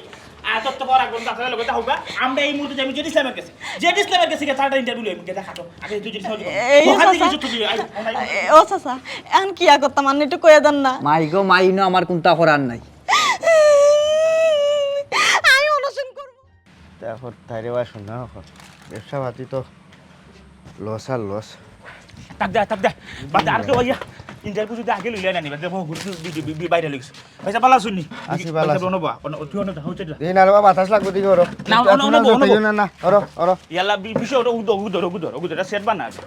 আহ, তথ্য পাওয়ার আগ পর্যন্ত আপনারা লগে থাকুক। আমরা এই মুহূর্তে যাই জেড ইসলামের কাছে। জেড ইসলামের কাছে গিয়ে তার ইন্টারভিউ লইব, গেদা খাটো। আগে জেড ইসলামের এই ওখান থেকে চাচা, যুদ্ধ দিয়ে, আই, আই, আই। এ, ও চাচা, এখন কি আর করতাম? আন্নে একটু কইয়া দেন না। মাই গো, মাই, ইনো আমার কুন্তা করার নাই। আমি অনশন করব। দেখো, তাইরে বা শোনা, ব্যবসা পাতি তো লস আর লস। তাক দে, তাক দে। বাদ দে, আর কেউ আইয়া ইন্টারভিউ যদি আগে লইলে না নিবা, দেখো, ঘুরে ঘুরে বি-, বি-, বি-, বাইরে লইছে। ভাইসাব, ভালা আছইন নি? আছি, ভালা আছি। অনো বা, অনো, তুই অনো যা, হচ্ছে যা। এই না রে বাবা, বাতাস লাগবো, দিকে ওরো। না, অনো, অনো, অনো, অনো। না, না, ওরো, ওরো। ইয়াল্লা, বি-, বিষয় ওটা উদো, উদো, উদো, উদো, এটা সেট বানা আছে।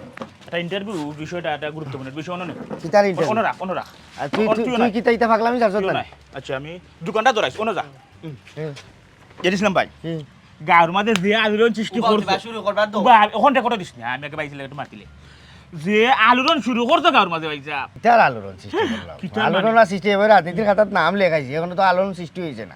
এটা ইন্টারভিউ বিষয়টা, এটা গুরুত্বপূর্ণ বিষয়, অনো নে। কিতার ইন্টারভিউ? অনো রাখ, অনো রাখ। আর তুই, অনো, তুই, তুই তুই নাই। কিতা ইতা পাগলামি চাস তুই না? নাই। আচ্ছা, আমি দোকানটা ধরাইছি, অনো যা। হুম। জেড ইসলাম ভাই, কি? গাঁওর মাঝে যে আলোড়ন সৃষ্টি উবাও করছে, দিবা, শুরু করবা তো। উবা, ওখান থেকে কত দিস না, আমি আগে বাইছিলে একটু মাতিলে। যে আলোড়ন শুরু করছে গাঁওর মাঝে, ভাইসাব। কিতার আলোড়ন সৃষ্টি করলাম? কিতার আলোড়ন মানে? আর সৃষ্টি হবে, রাজনীতির খাতাত নাম লেখাইছি, এখনো তো আলোড়ন সৃষ্টি হইছে না।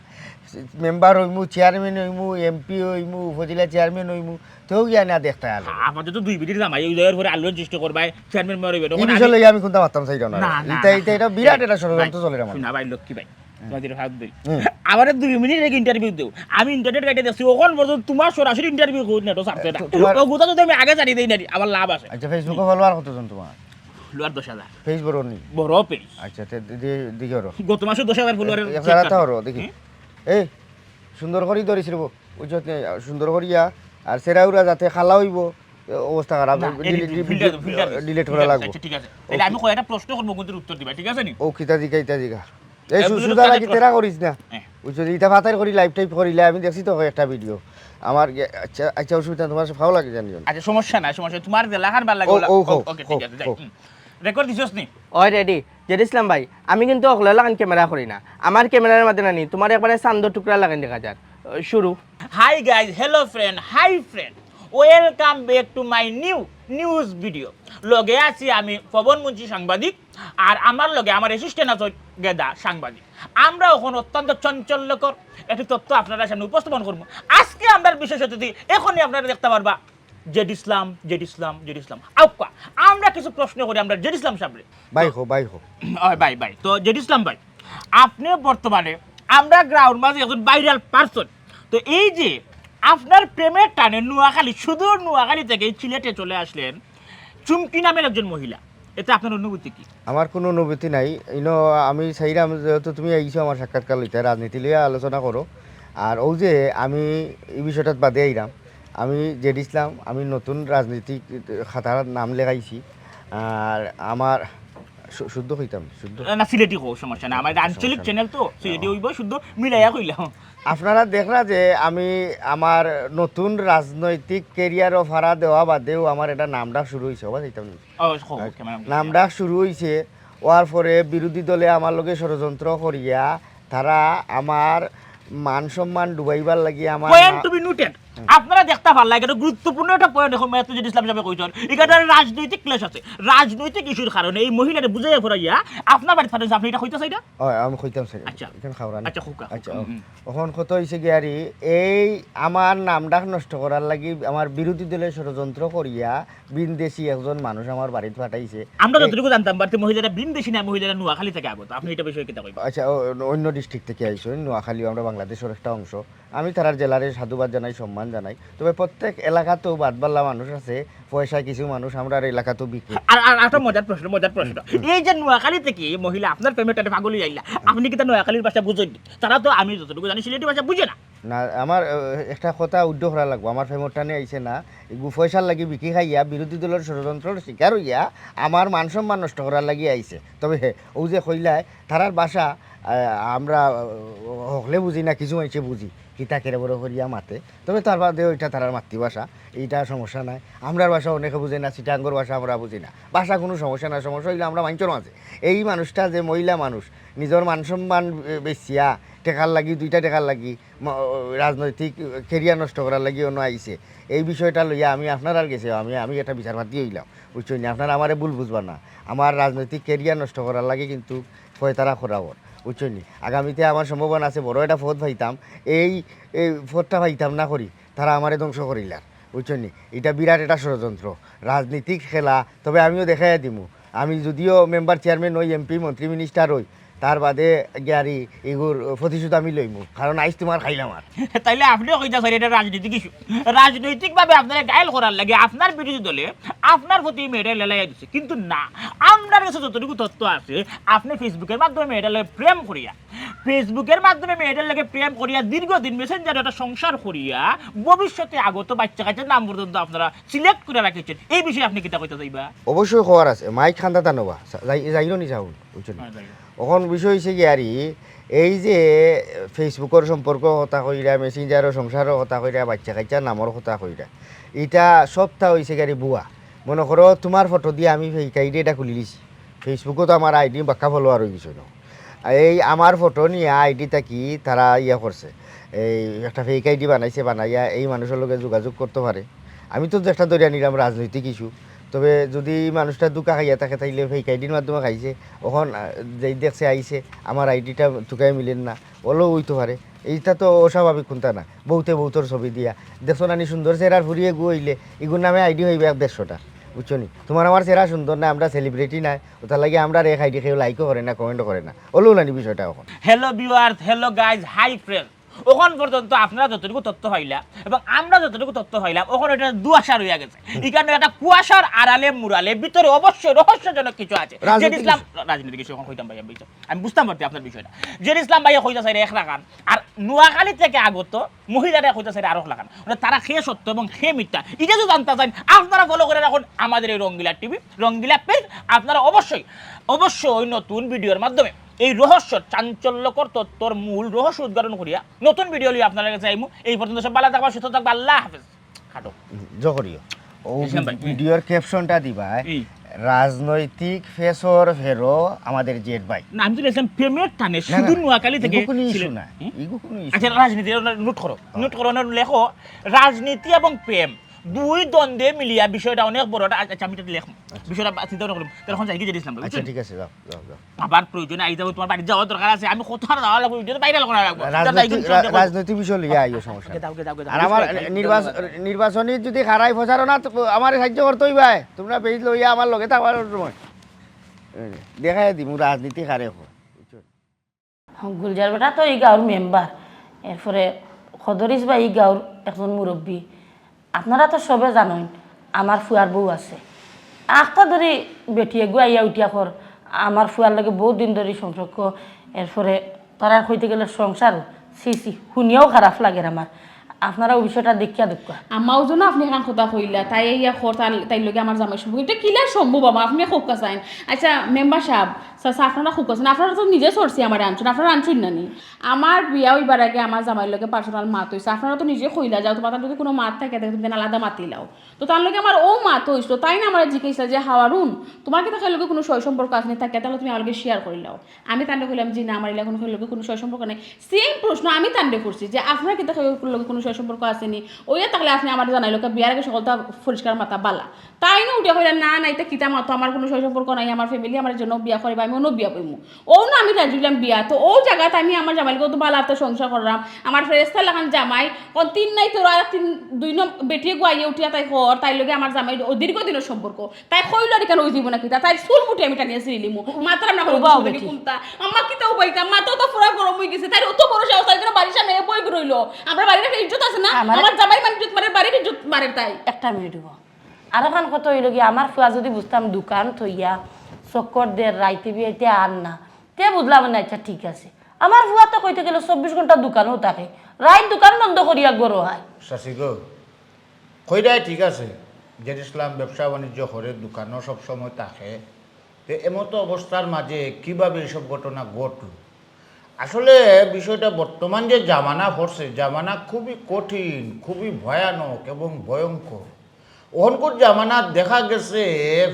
মেম্বার হইমু, চেয়ারম্যান হইমু, এমপি হইমু, উপজেলা চেয়ারম্যান হইমু, তেও গিয়া না দেখতে আলো। আপাতত দুই বেটির জামাই, ওই জায়গার পরে আলোড়ন সৃষ্টি করবায়, চেয়ারম্যান মেম্বার হইবে, এই তখন বিষয় আমি লইয়া আমি কোনটা মারতাম চাইরাম না। না, না, এটা, এটা, এটা বিরাট না, এটা ষড়যন্ত্র না, চলে রে আমার। না ভাই, লক্ষ্মী ভাই। হুম। তোমার যেটা ভাব দেই। হুম। আমারে দুই মিনিট আগে ইন্টারভিউ দেও। আমি ইন্টারনেট ঘাইটে দেখছি, ওখান পর্যন্ত তোমার সরাসরি ইন্টারভিউ কই না, তো ছাড়ছে না। এ, তো তোমার ও কথা যদি আমি আগে জানি দেই না, আমার লাভ আছে। আচ্ছা, Facebook-ও follower কতজন তোমার? Follower দশ হাজার। Page বড় নি? বড় page। আচ্ছা, তে দি-, দি-, দিকে ওরো। গত মাসে দশ হাজার follower-এর এক জায়গাতে ওরো, দেখি। হুম? এই, সুন্দর করি ধরিস রে বউ। বুঝছত নি? সুন্দর করিয়া। আর সেরাউরা যাতে খালা হইব, এ, অবস্থা খারাপ। না, delete, edit, delete, delete, delete করা delete, লাগবো। আচ্ছা, ঠিক আছে। তাহলে OK। আমি কয়েকটা প্রশ্ন করবো, কিন্তু উত্তর দিবা, ঠিক আছে নি? ও, কিতা দিকা, ইতা দিকা। এই এ, সু-, বুঝলো সুজা তো রাখি না? তেরা করিস না। হ্যাঁ। বুঝছো, ইটা ফাতার করি live টাইপ করিলে আমি দেখছি তো একটা ভিডিও। আমার গে-, আচ্ছা, আচ্ছা, অসুবিধা, তোমার ভালো লাগে জানি জানি। আচ্ছা, সমস্যা নাই, সমস্যা নাই। তোমার যে লাখান ভালো লাগে ও, ওলা-, ও, ও, হোক, OK, ঠিক হোক, আছে, যাই। হোক। হুম। Record দিছস নি? ওই ready, জেড ইসলাম ভাই, আমি কিন্তু অকলের লাখান camera করি না। আমার camera-র মাঝে নানি, তোমার একবারে চান্দর টুকরা লাখান দেখা যার। আহ, শুরু। Hi guys, hello friend, hi friend, welcome back to my new news video. লগে আছি আমি পবন মুন্সি সাংবাদিক, আর আমার লগে আমার অ্যাসিস্ট্যান্ট আছে গেদা সাংবাদিক। আমরা এখন অত্যন্ত চাঞ্চল্যকর একটি তথ্য আপনারার সামনে উপস্থাপন করবো। আজকে আমরার বিশেষ অতিথি, এখনই আপনারা দেখতা পারবা, জেড ইসলাম, জেড ইসলাম, জেড ইসলাম। আউক্কা, আমরা কিছু প্রশ্ন করি আমরার জেড ইসলাম সাবরে। ভাই হো, ভাই হো। ওই ভাই, ভাই। তো জেড ইসলাম ভাই, আপনি বর্তমানে আমরা গ্রাউন্ড মাঝে একজন ভাইরাল পারসন। তো এই যে আপনার প্রেমের টানে নোয়াখালী, সুদূর নোয়াখালী থেকে এই সিলেটে চলে আসলেন চুমকি নামের একজন মহিলা, এতে আপনার অনুভূতি কি? আমার কোনো অনুভূতি নাই। ইনো আমি চাইরাম যেহেতু তুমি আইছো আমার সাক্ষাৎকার লইতে, রাজনীতি লইয়া আলোচনা করো। আর ওই যে আমি এই বিষয়টাত বাদে আইরাম, আমি জেড ইসলাম, আমি নতুন রাজনীতিক খাতার নাম লেখাইছি। আর আমার শু-, শুদ্ধ কইতাম, শুদ্ধ। না, সিলেটি কও, সমস্যা নাই। আমার আঞ্চলিক সমস্যা নাই। চ্যানেল তো, সিলেটি অইবো, শুদ্ধ মিলাইয়া কইলাম। আপনারা দেখরা যে আমি আমার নতুন রাজনৈতিক ক্যারিয়ারও ফাড়া দেওয়া বাদেও আমার এটা নামডাক শুরু হইছে, অবাক হইতাম না। ও, কও, আহ, ক্যামেরা নামডাক শুরু হইছে, হওয়ার পরে বিরোধী দলে আমার লগে ষড়যন্ত্র করিয়া তারা আমার মান সম্মান ডুবাইবার লাগি আমার পয়েন্ট না- টু বি নোটেড। আপনারা দেখতা পারলা, এটা গুরুত্বপূর্ণ একটা পয়েন্ট এখন মেয়াদ জেড ইসলাম সাহেব কইছেন। এখানে রাজনৈতিক ক্লেশ আছে, রাজনৈতিক ইস্যুর কারণে এই মহিলারে বুঝাইয়া ফরাইয়া আপনার বাড়িত পাঠাইছে, আপনি এটা কইতা চাইরা? ও, আমি কইতাম চাই। আচ্ছা। এখানে খাওয়া আচ্ছা, খুব আচ্ছা, হুম। এখন কথা হইছে কি আরে, এই আমার নামডাক নষ্ট করার লাগি আমার বিরোধী দলে ষড়যন্ত্র করিয়া বিনদেশি একজন মানুষ আমার বাড়িত পাঠাইছে। আমরা এ- যতটুকু জানতাম, বাড়িতে মহিলারা বিনদেশি না, মহিলারা নোয়াখালী থেকে আগত। আপনি এটা বিষয়ে কিতা কইবা? আচ্ছা, ও, অন্য ডিস্ট্রিক্ট থেকে আইসো, নোয়াখালীও আমরা বাংলাদেশের একটা অংশ। আমি তারার জেলারে সাধুবাদ জানাই, সম্মান জানাই। তবে প্রত্যেক এলাকাতেও বাদবাল্লা মানুষ আছে, পয়সা কিছু মানুষ আমরার এলাকাতেও বিক্রি। আর, আর একটা মজার প্রশ্ন, মজার প্রশ্ন। এই যে নোয়াখালী থেকে মহিলা আপনার প্রেমের টানে পাগল হইয়া আইলা, আপনি কিতা নোয়াখালীর ভাষা বুঝেন নি? তারা তো, আমি যতটুকু জানি, সিলেটি ভাষা বুঝে না। না, আমার, আহ, একটা কথা উদ্ধ করা লাগবো। আমার প্রেমর টানে আইছে না। এগু পয়সার লাগি বিক্রি খাইয়া বিরোধী দলের ষড়যন্ত্রর শিকার হইয়া আমার মান সম্মান নষ্ট করার লাগি আইছে। তবে হে, ও যে কইলায়, তারার ভাষা, আহ, আমরা, আহ, হকলে বুঝি না, কিছু মাইনষে বুঝি। কিতা কেরে বড় করিয়া মাতে। তবে তার বাদে ওইটা তারার মাতৃভাষা, এইটা সমস্যা নাই। আমরার ভাষা অনেকে বুঝে না, চিটাঙ্গর ভাষা আমরা বুঝি না। ভাষা কোনো সমস্যা না, সমস্যা হইলে আমরা মাইনষর মাঝে। এই মানুষটা যে মহিলা মানুষ, নিজর মান সম্মান, এ, বেচিয়া, টেকার লাগি, দুইটা টেকার লাগি, ম-, রাজনৈতিক ক্যারিয়ার নষ্ট করার লাগি অনো আইছে। এই বিষয়টা লইয়া আমি আপনারার গেছে, আমি, আমি একটা বিচারপ্রার্থী হইলাম, বুঝছইন নি? আপনারা আমারে ভুল বুঝবা না। আমার রাজনৈতিক ক্যারিয়ার নষ্ট করার লাগি কিন্তু ফয়তারা করা ওর, বুঝছইন নি? আগামীতে আমার সম্ভাবনা আছে বড় একটা পদ পাইতাম, এই, এই পদটা পাইতাম না করি তারা আমারে ধ্বংস করিলার, বুঝছইন নি? এটা বিরাট একটা ষড়যন্ত্র, রাজনৈতিক খেলা। তবে আমিও দেখাইয়া দিমু, আমি যদিও মেম্বার, চেয়ারম্যান হই, এমপি, মন্ত্রী, মিনিস্টার হই, তার বাদে গিয়ারি এগুর প্রতিশোধ আমি লইমু, কারণ আইজ তোমার খাইলাম আর। তাইলে আপনিও কইতা স্যার, এটা রাজনৈতিক ইস্যু। রাজনৈতিকভাবে আপনারা ঘায়েল করার লাগি আপনার বিরোধী দলে আপনার প্রতি মেয়েটা লেলাইয়া দিছে, কিন্তু না, আমরার গেছে যতটুকু তথ্য আছে, আপনি ফেসবুকের মাধ্যমে মেয়েটার লগে প্রেম করিয়া, ফেসবুকের মাধ্যমে মেয়েটার লগে প্রেম করিয়া দীর্ঘদিন মেসেঞ্জারে একটা সংসার করিয়া ভবিষ্যতে আগত বাচ্চা কাচ্চার নাম পর্যন্ত আপনারা সিলেক্ট করে রাখিছেন। এই বিষয়ে আপনি কিতা কইতা চাইবা? অবশ্যই খবর আছে, মাইক খান্দা তা নবা, যাই-, যাইরো নি যাউন, বুঝছইন নি? হ্যাঁ, যাইরো। অখন বিষয় হইছে কি আরি, এই যে ফেসবুকর সম্পর্ক কথা কইরা, মেসেঞ্জারর সংসারর কথা কইরা, বাচ্চা কাচ্চার নামর কথা কইরা, ইটা সবটা হইছে কি আরি ভুয়া। মনো করো তোমার ফটো দিয়া আমি ফেক আইডি এটা খুলি দিছি, ফেসবুকো তো আমার আইডি বাক্কা ফলোয়ার হই গেছে না। এই আমার ফটো নিয়া আইডি থাকি তারা ইয়া করছে, এই একটা ফেক আইডি বানাইছে, বানাইয়া এই মানুষর লগে যোগাযোগ করতো পারে। আমি তো একটা ধরিয়া নিলাম রাজনৈতিক ইস্যু, তবে যদি এই মানুষটা ধোঁকা খাইয়া থাকে তাইলে ফেক আইডির মাধ্যমে খাইছে। অখন, আহ, যেই দেখছে আইছে, আমার আইডিটা তুকাই মিলের না, অলো হইতো পারে। এইটা তো অস্বাভাবিক কুন্তা না, বউতে বউতর ছবি দিয়া। দেখছো না নি সুন্দর চেহারার ফুরি এগু হইলে, ইগুর নামে আইডি হইবে এক দেড়শোটা, বুঝছো নি? তোমার আমার চেহারা সুন্দর না, আমরা সেলিব্রিটি নাই, ওটার লাগি আমরার এক আইডি কেউ লাইকও করে না, কমেন্টও করে না। অলো না নি বিষয়টা অখন? Hello viewers, hello guys, hi friends. অখন পর্যন্ত আপনারা যতটুকু তথ্য পাইলা এবং আমরা যতটুকু তথ্য পাইলাম, অখন এটা দুয়াশা রইয়া গেছে। এখানে একটা কুয়াশার আড়ালে মুরালে ভিতরে অবশ্যই রহস্যজনক কিছু আছে। রাজনৈতিক জেড ইসলাম, ইস্যু। রাজনৈতিক ইস্যু অখন কইতাম ভাই, আমি বুঝছি। আমি বুঝতাম পারছি আপনার বিষয়টা। জেড ইসলাম ভাইয়ে কইতা চাইরা এক লাখান, আর নোয়াখালী থেকে আগত মহিলারা কইতা চাইরা আরো এক লাখান। মানে তারা কে সত্য এবং কে মিথ্যা, এটা যদি জানতা চাইন, আপনারা ফলো করে রাখুন আমাদের এই রঙ্গিলা টিভি, রঙ্গিলা পেজ। আপনারা অবশ্যই, অবশ্যই নতুন ভিডিওর মাধ্যমে এই রহস্য, চাঞ্চল্যকর তথ্যর মূল রহস্য উদ্ঘাটন করিয়া নতুন ভিডিও লইয়া আপনারার গেছে আইমু। এই পর্যন্ত সব ভালা থাকবা, সুস্থ থাকবা, আল্লাহ হাফেজ। কাটো। জকরিও। ও হিসাব ভাই, হুম। ভিডিওর ক্যাপশনটা দিবা, এই। রাজনৈতিক ফেসর ফেরো আমাদের জেড ভাই। না, আমি তো লিখলাম প্রেমের টানে না, না, সুদূর না। নোয়াখালী থেকে ইগু কোনো ইস্যু সিলেট। না। হুম? ইগু কোনো ইস্যু আচ্ছা, না। রাজনীতি, ওটা নোট করো। হ্যাঁ। নোট করো, ওটা লেখো, রাজনীতি এবং প্রেম। দুই দ্বন্দ্বে মিলিয়া বিষয়টা অনেক বড়, এটা আচ্ছা, আমি এটা লেখমু। বিষয়টা বা-, চিন্তা ভাবনা করমু। তাহলে এখন যাই কি জেড ইসলাম, আচ্ছা, বুঝছেন? ঠিক আছে, যাও, যাও, যাও। আবার প্রয়োজনে আইজ যাবো, তোমার বাড়ি যাওয়ার দরকার আছে, আমি কথা দেওয়া লাগবো, ভিডিও তো বাইরে করা লাগবো। আচ্ছা, যাই রাজনৈতিক, কিন্তু চিন্তা রা-, করবো। রাজনৈতিক বিষয় লইয়া আইও, সমস্যা আচ্ছা, নাই। যাও, যাও, যাও, আর যাও, আমার যাও, যাও, নির্বাচ-, যাও, যাও। নির্বাচনী যদি খারাই প্রচারণা, তো আমারে সাহায্য করতে হইবা, তোমরা পেজ লইয়া আমার লগে থাকবার সময়। এই, দেখাই দিমু রাজনীতি খারে এখন। গুলজার বেটা তো এই গাঁওর মেম্বার, এরপরে খদরিস ভাই এই গাঁওর একজন মুরব্বী। আপনারা তো সবে জানইন, আমার ফুয়ার বউ আছে। আখতা ধরি বেটি এগু আইয়া উঠিয়া কর, আমার ফুয়ার লগে বহুত দিন ধরি সম্পর্ক, এরপরে তারার কইতে গেলে সংসার, ছি ছি, হুনিয়াও খারাপ লাগের আমার। আপনারা অউ বিষয়টা দেখিয়া দুক্কা। আম্মা, অউ জন্য আপনে এখান কথা কইলা, তাই ইয়া কর, তার, তাইর লগে আমার জামাইর সম্পর্ক। ইটা কিলা সম্ভব, আম্মা? আপনে কউক্কা চাইন। আচ্ছা, মেম্বার সাব, চাচা, আপনারা কউক্কা চাইন। আপনারা তো নিজে চড়ছি আমারে আনছইন, আপনারা আনছইন না নি? আমার বিয়া অইবার আগে আমার জামাইর লগে personal মাত অইছে। আপনারা তো নিজে কইলা, যাও, তোমার যদি কুনু মাত থাকে, দেখো, তুমি যেন আলাদা মাতিলাও। তো তার লগে আমার অউ মাত অইছিল, তাইন আমারে জিকাইছলা যে, "হারুন, তোমার কিতা কেউর লগে কুনু সয় সম্পর্ক আছে নি? থাকে তাইলে তুমি আমার লগে share করিলাও।" আমি তানরে কইলাম, "জি না, আমার ইলা কুনু কেউর লগে কুনু সয় সম্পর্ক নাই।" Same প্রশ্ন আমি তানরে করছি যে, "আপনার কিতা কেউর লগে কুনু সয় সম্পর্ক আছে নি? অইয়া থাকলে আপনে আমারে জানাইলাউক্কা, বিয়ার আগে সকলতা পরিষ্কার মাতা বালা।" তাইনও উঠিয়া কইলা, "না, না, ইতা কিতা মাতো, আমার কুনু সয় সম্পর্ক নাই, আমার family আমার জন্য বিয়া করিবা, আমি অন্য বিয়া বইমু।" অউ না আমি রাজি অইলাম বিয়া, তো অউ জাগাত আমি আমার জামাইর লগে তো বালা একটা সংসার করলাম, আমার ফেরেস্তা লাখান জামাই, অউ তিন নাই তোর আর তিন, দুই নম্বর বেটি এগু আইয়া উঠিয়া তাই কর, তাইর লগে আমার জামাইর অউ দীর্ঘ দিনর সম্পর্ক, তাই কইল আর কেন অউ জীবনে কিতা, তাইর চুল মুঠি আমি টানিয়া ছিড়িলিমু। মাতরাম না করে উবাও বুঝবো না বেটি। কুনতা? আম্মা কিতা উবাইতা, মাথা তো পুরা গরম অই গেছে, তাইর অত বড় সাহস, তাইর জন্য বাড়ির সামনে বই রইল। আমরা বাড়ির একটা ইজ্জত আছে না? আমার আমার জামাই মানে ইজ্জত মারে, বাড়ির ইজ্জত মারে তাই। একটা মিনিট উবাও। আর অখান কথা অইল কি, আমার ফুয়া যদি বুঝতাম দোকান থইয়া চক্কর দের রাইতে বিয়াইতে আর না, তে বুঝলাম না, আচ্ছা ঠিক আছে। আমার ফুয়া তো কইতে গেলে চব্বিশ ঘন্টা দোকানও থাকে, রাইত দোকান বন্ধ করিয়া গরো হয়। চাচি গো, কইরায় ঠিক আছে, জেড ইসলাম ব্যবসা বাণিজ্য করে, দোকানও সব সময় থাকে, তে এমতো অবস্থার মাঝে কিভাবে এইসব ঘটনা ঘটল? আসলে বিষয়টা বর্তমান যে জামানা পড়ছে, জামানা খুবই কঠিন, খুবই ভয়ানক এবং ভয়ঙ্কর। অখনকুর জামানাত দেখা গেছে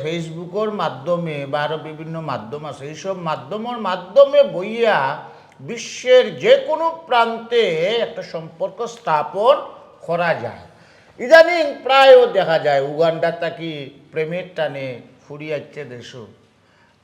Facebook-র মাধ্যমে বা আরো বিভিন্ন মাধ্যম আছে, এইসব মাধ্যমর মাধ্যমে বইয়া বিশ্বের যে কোনো প্রান্তে একটা সম্পর্ক স্থাপন করা যায়। ইদানিং প্রায়ও দেখা যায় উগান্ডা থাকি প্রেমের টানে ফুরি আইচ্ছে দেশো,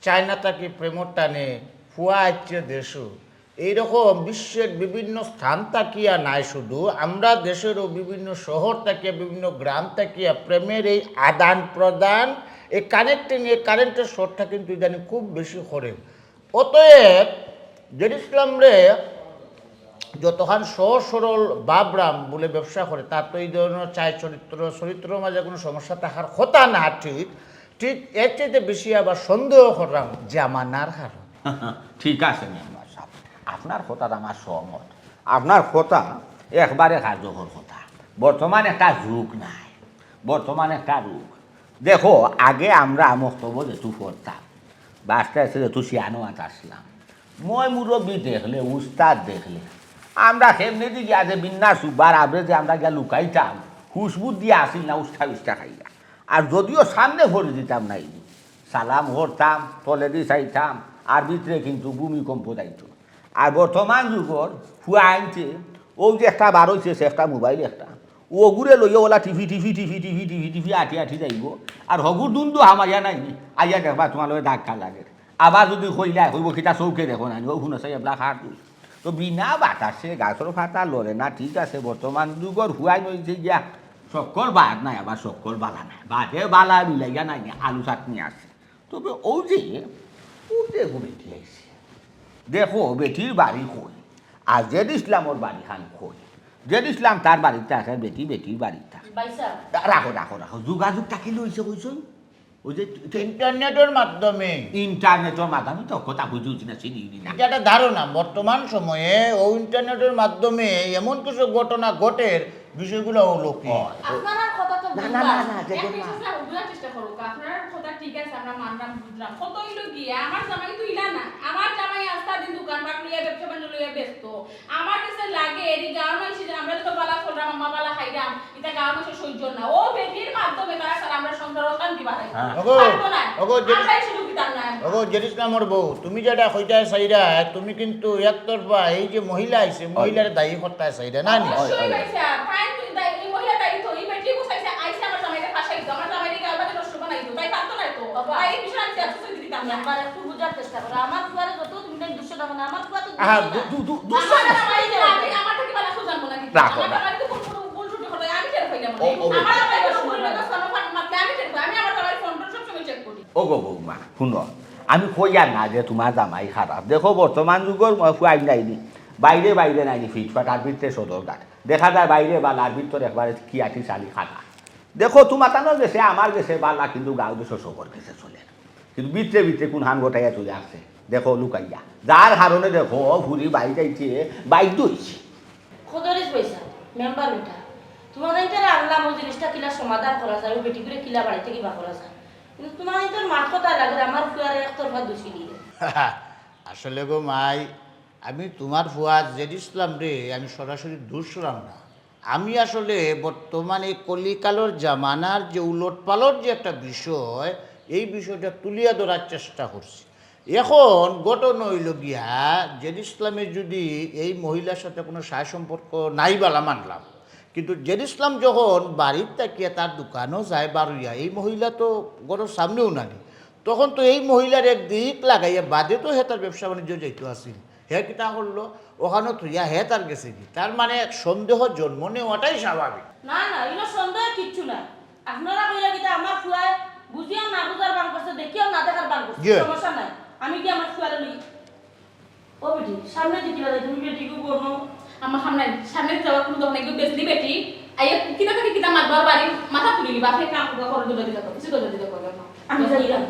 চায়না থাকি প্রেমর টানে ফুয়া আইচ্ছে দেশো। এইরকম বিশ্বের বিভিন্ন স্থান থাকিয়া নায় শুধু, আমরা দেশেরও বিভিন্ন শহর থাকিয়া, বিভিন্ন গ্রাম থাকিয়া প্রেমের এই আদান প্রদান, এই কানেক্টিং, এই কারেন্টের শর্টটা কিন্তু ইদানিং খুব বেশি করে। অতএব জেড ইসলামরে যতখান সহজ সরল বাবরাম বলে ব্যবসা করে, তার তো এই ধরনের চাই চরিত্র, চরিত্রর মাঝে কোনো সমস্যা থাকার কথা না, ঠিক, ঠিক এর চাইতে বেশি আবার সন্দেহ করলাম জামানার কারণে। ঠিক আছে মেম্বার সাব, আপনার কথাত আমার সহমত। আপনার কথা একবারে কার্যকর কথা। বর্তমান একটা যুগ নাই, বর্তমান একটা যুগ। দেখো, আগে আমরা মক্তবো যেতু পড়তাম, বাস্তে আছে যেতু শিয়ানো আত আসলাম, ময় মুরব্বি দেখলে, উস্তাদ দেখলে, আমরা কেমনে দি গিয়া যে বিন্না সুবার আবরে যে আমরা গিয়া লুকাইতাম, হুশ বুদ্ধি আসিল না, উস্তা বিস্তা খাইয়া। আর যদিও সামনে পড়ি দিতাম নাইনি, সালাম করতাম, তলেদি চাইতাম, আর ভিতরে কিন্তু ভূমিকম্প যাইতো। আর বর্তমান যুগর ফুয়া আনছে, অউ যে একটা বার অইছে, সে একটা মোবাইল একটা, অগুরে লইয়া অলা টিপি, টিপি, টিপি, টিপি, টিপি, টিপি, আটি, আটি যাইবো। আর হগুর দুন্দু হামাইয়া নাইনি, আইয়া দেখবা তোমার লগে ধাক্কা লাগে। আবার যদি কইলা, কইবো, "কিতা চউখে দেখো না নি, অউ হুনো চাই এবলা খার দুষ।" তো বিনা বাতাসে গাছর পাতা লড়ে না, ঠিক আছে, বর্তমান যুগর ফুয়াইন অইছে গিয়া, চক্কর বাদ নাই, আবার চক্কর বালা নাই, বাদে বালা মিলাইয়া নাই, আলু চাটনি আছে। তবে অউ যে, অউ যে এগু বেটি আইছে, দেখো, বেটির বাড়ি কই? আর জেড ইসলামর বাড়ি খান কই? জেড ইসলাম তার বাড়িত আছে, বেটি বেটির বাড়িত আছে। ভাইসাব। রাখো, রাখো, রাখো, যোগাযোগ থাকি লইছে কইছইন? অউ যে ইন্টারনেটর মাধ্যমে। ইন্টারনেটর মাধ্যমে তো কথা বুঝি উঠি না, চিনি উঠি না। এটা একটা ধারণা, বর্তমান সময়ে অউ ইন্টারনেটর মাধ্যমে এমন কিছু ঘটনা ঘটের, বিষয়গুলো অলৌকিক। ও। আপনারার কথা তো না, না, বুঝলাম। না, না, যে এক না। মিনিট, স্যার, বুঝার চেষ্টা করুক। আপনারার কথা ঠিক আছে, আমরা মানলাম, বুঝলাম। কত অইল গিয়া? আমার জামাই তো ইলা না। আমার জামাই আস্তা দিন দোকানপাট লইয়া, ব্যবসা বাণিজ্য লইয়া ব্যস্ত। আমার কাছে লাগে, এরি গাঁওর মানুষ যে আমরা তো বালা চলরাম, আম্মা বালা খাইরাম, ইটা গাঁওর মানুষের সহ্য না। অউ বেটির মাধ্যমে তারা স্যার আমরা সংসার অশান্তি বাড়াই। হ্যাঁ। ওগো, পারবো না। ওগো, যে- আমরা এই সুযোগ দিতাম না। ওগো, জেড ইসলামর বউ, তুমি যেটা কইতায় চাইরায়, তুমি কিন্তু একতরফা এই যে মহিলা আইছে, হ্যাঁ। মহিলারে দায়ী করতায় চাইরায়, না নি? অবশ্যই অয়, অয়। ভাইসাব, তাই তো দায়ী, এই মহিলা দায়ী তো, এই বেটি গুছাইছে, আইছে মেম্বার, একটু বুঝার চেষ্টা করো। আমার ফুয়ারে যত তুমি তাই দুশো টাকা না, আমার ফুয়া তো আহা, দুশো দু-, দু-, দুশো আমার না। আমার আমি আমার থাকি বালা সুজান বলা দিতে। রাখো, আমার রাখো। আমার তো কোন কোনো ভুল ত্রুটি হবে, আমি টের পাইলাম না। ও, ও, ও। আমার আমার কোনো ভুল না, সনফান মাতলে আমি টের পাই। আমি আমার জামাই ফোন টোন সব সময় চেক করি। ও গো বৌমা, হুনো, আমি কইয়ার না যে তুমার জামাই খারাপ। দেখো, বর্তমান যুগর ম-, ফুয়াইন নাইনি। বাইরে বাইরে নাইনি ফিটফাট, আর ভিতরে সদরঘাট। দেখা যায় বাইরে বালা, আর ভিতরে একবারে কিয়াটি চালি খানা। দেখো, তুমার তানোর গেছে, আমার গেছে বালা, কিন্তু গাঁও দেশো সবর গেছে চলে না। কিন্তু ভিতরে ভিতরে কুনখান ঘটাইয়া চলে আসছে, দেখো লুকাইয়া। যার কারণে দেখো, ফুরি বাইর যাইতে বাধ্য অইছে। খোদরিস পয়সা, মেম্বার বেটা। তুমার তাইন তারা আনলাম, ওই জিনিসটা কিলা সমাধান করা যায়, ওই বেটিগুরে কিলা বাড়ি থাকি বার করা যায়। কিন্তু তুমার তাইন তার মাত কথা লাগে, আমার ফুয়ারে একতরফা দুষি দিয়ে। আসলে গো মাই, আমি তুমার ফুয়া জেড ইসলামরে আমি সরাসরি দুষরাম না। আমি আসলে বর্তমানে কলিকালর জামানার যে উলটপালট যে একটা বিষয়, এই বিষয়টা তুলিয়া ধরার চেষ্টা করছি। এখন ঘটনা অইলো গিয়া, জেড ইসলামে যদি এই মহিলার সাথে কোনো সা-সম্পর্ক নাই বালা মানলাম, কিন্তু জেড ইসলাম যখন বাড়িত থাকিয়া তার দোকানো যায় বারইয়া, এই মহিলা তো ঘরর সামনেও নানি, তখন তো এই মহিলার একদিক লাগাইয়া বাদে তো হে তার ব্যবসা বাণিজ্য যাইতো আছিল। হে কিতা করলো? ওখানো থইয়া হে তার গেছে কি? তার মানে এক সন্দেহ জন্ম নেওয়াটাই স্বাভাবিক। না, না, ইনো সন্দেহ কিচ্ছু না। আপনারা কইরা কিতা আমার ফুয়ায় বুঝিয়াও না বুঝার বান করছে, দেখিয়াও না দেখার বান করছে। ইয়ে। সমস্যা নাই, আমি কি আমার ফুয়ারে লই? ও বেটি, সামনে দিকে বাজাই, তুমি বেটি গো বনো। আমার সামনে, সামনে যাওয়ার কোনো দরকার নাই, গো বেজলি বেটি। আইয়া কিতা থাকি কিতা মাতবার বাড়ি মাথা তুলি নিবা, আপনি কাম করবা, করো, দৌড়া দিলে তো, কিছু দৌড়া দিলে করবে না। আমি যাইলাম।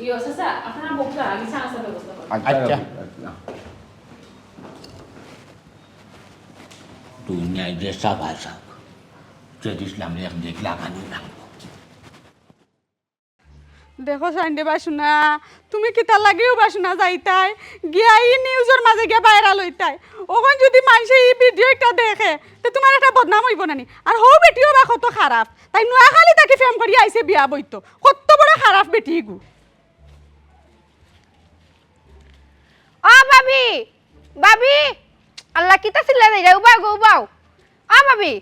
ইয়ো, চাচা, আপনারা বউটা আগে চা নাস্তার ব্যবস্থা করুন। আচ্ছা। আচ্ছা। দুনিয়ায় যে সাবাই সাব, জেড ইসলামরে এক দেখলে আমানি লাগবো। দেখো চাইন রে বাসুনা, তুমি কিতার লাগিও বাসুনা যাইতায়, গিয়া ই নিউজর মাঝে গিয়া ভাইরাল অইতায়। অখন যদি মানষে ই ভিডিও একটা দেখে, তে তুমার একটা বদনাম অইবো না নি? আর হউ বেটিও বা কত খারাপ, তাই নোয়াখালী থাকি প্রেম করিয়া আইছে বিয়া বইতো, কত বড় খারাপ বেটি গু। ও ভাবি, ভাবি, আল্লাহ, কিতা চিল্লা দেই রে? উবাও গো, উবাও। ও ভাবি।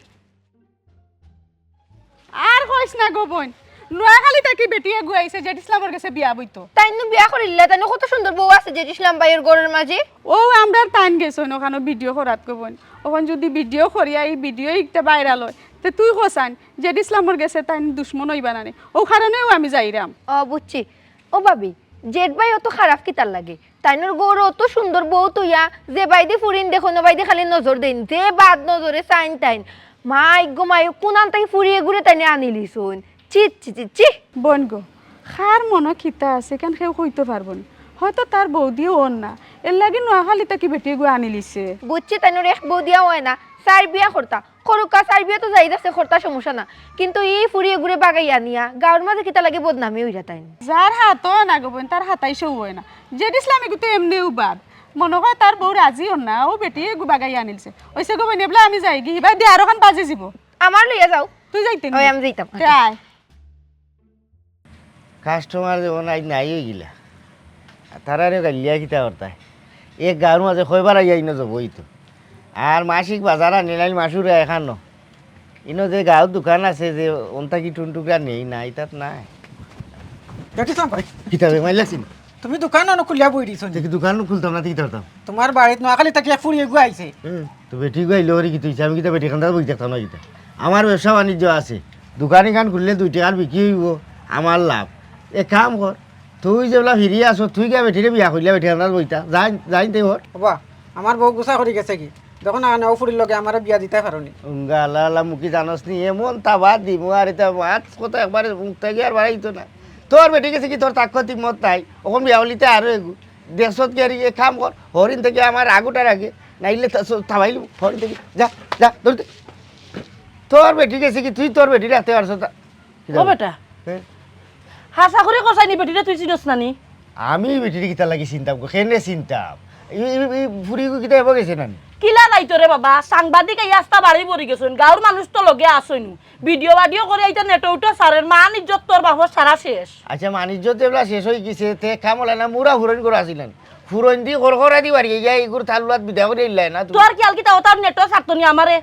আর কইস না গো বইন, নোয়াখালী থাকি বেটি এগু আইছে, জেড ইসলামর গেছে বিয়া বইতো। তাইন নু বিয়া করিলা, তাইন নু কত সুন্দর বউ আছে জেড ইসলাম ভাইর ঘরর মাঝে। ও আমরার তাইন গেছইন ওখানো ভিডিও করাত গো বইন। অখন যদি ভিডিও করিয়া ই ভিডিও একটা ভাইরাল অয়, তে তুই কছাইন, জেড ইসলামর গেছে তাইন দুশমন অইবা না নি? ও কারণেউ আমি যাইরাম। ও বুঝছি। ও ভাবি, জেড ভাই অত খারাপ কিতার লাগি? তাইনর ঘরো অত সুন্দর বউ থইয়া, যে বাইদি ফুরিন দেখইন, ও বাইদি খালি নজর দেইন, যে বাদ নজরে চাইন তাইন। মাই গো মাই, কুনান তাই ফুরি এগুরে তাইনে আনিলিছইন। ছি, ছি, ছি, ছি। বইন গো, কার মনো কিতা আছে, ইখান কেউ কইতো পারবো নি। হয়তো তার বউ দিও অর না, এর লাগি নোয়াখালী থাকি বেটি এগু আনিলিছে। বুঝছি, তাইনর এক বউ দিয়া অয় না, চাইর বিয়া করতা। করুক্কা, চাইর বিয়া তো জায়েজ আছে, করতা সমস্যা না, কিন্তু ই ফুরি এগুরে বাগাইয়া নিয়া গাঁওর মাঝে কিতা লাগি বদনামি অইরা তাইন? যার হাত অয় না গো বইন, তার হাতাইশেও অয় না। জেড ইসলাম এগু তো এমনেউ বাদ, মনো কয় তার বউ রাজি অর না, অউ বেটি এগু বাগাইয়া আনিলছে। অইছে গো বইন, এবলা আমি যাইগি, হিবায় দিয়া আরোখান বাজি যিবো। আমার লইয়া যাও। তুই যাইতে নি? ওই আমি যাইতাম। তে আয়। কাস্টমার যেমন আইজ নাই অইগিলা, আর তারারে গাইল্লিয়া কিতা করতায়? এক গাঁওর মাঝে কয়বার আইয়া ইনো যাবো অইতো। আর মাসিক বাজার আনিলাইল মাসুরা এখানো। ইনো যে গাঁওর দোকান আছে যে অন্তা কি টুনটুকরা নেই না, ইতাত নাই। দেখছিলাম ভাই। কিতা বে, মাইলাছি না? তুমি দোকান অনো খুলিয়া বই দিছো নি? দেখি দোকান খুলতাম না, দেখি ধরতাম। তোমার বাড়িত নোয়াখালী থাকি এক ফুরি এগু আইছে। হুম। তো বেটি গো আইলো রে, কিতা অইছে? আমি কিতা বেটি কান্দাত বই থাকতাম না কিতা? আমার ব্যবসা বাণিজ্য আছে, দোকান ইখান খুললে দুই টেকার বিক্রি অইবো, আমার লাভ। এক কাম কর, তুই যেবলা ফিরি আছস, তুই গিয়া বেটিরে বিয়া করিলা, বেটি কান্দাত বইতা, যাইন, যাইন তে কর। বাবা, আমার বউ গুছা করি গেছে কি? দেখো না, ও ফুরির লগে আমারে বিয়া দিতায় পারো নি। উঙ্গা আল্লাহ আল্লাহ মুখী জানোস নি, এমন তাবা দিমু আর ইতা মাত কথা একবারে মুখ থাকি আর বাড়াইতো না। তোর বেটি গেছে কি, তোর তাকত হিম্মত নাই, অখন বিয়া অইলিতে আরো এগু। দেখছত কি আর, এক কাম কর, হরিন থাকি আমার আগুটার আগে, নাইলে তা-, সব থামাইলু, হরিন থাকি, যা, যা, ধরতে। তোর বেটি গেছে কি, তুই তোর বেটি রাখতে পারছত না? কি ও জানো? বেটা, হ্যাঁ? হাছা করি কছাইন নি বেটিরে তুই চিনস না নি? আমি বেটিরে কিতা লাগি চিনতাম গো? কেনে চিনতাম? এই, এই, এই ফুরিগু কিতা এবার গেছে না নি? কিলা যাইতো রে বাবা, সাংবাদিক এই আস্তা বাড়ি পড়ি গেছইন, গাঁওর মানুষ তো লগে আছইন। ভিডিও বাডিও করি আইতা নেটো উঠো সারের, মান ইজ্জত তোর বাপর সারা শেষ। আচ্ছা, মান ইজ্জত যেবলা শেষ অই গেছে, তে কাম অইলা না, মুরা ফুরইন করে আসিলেন। ফুরইন দি খরখরা দি বাড়ি, ইয়া ইগুর থালুয়াত বিদা করি আইলাই না তুমি? তোর খেয়াল কিতা, ও তার নেটো ছাড়তো নি আমারে।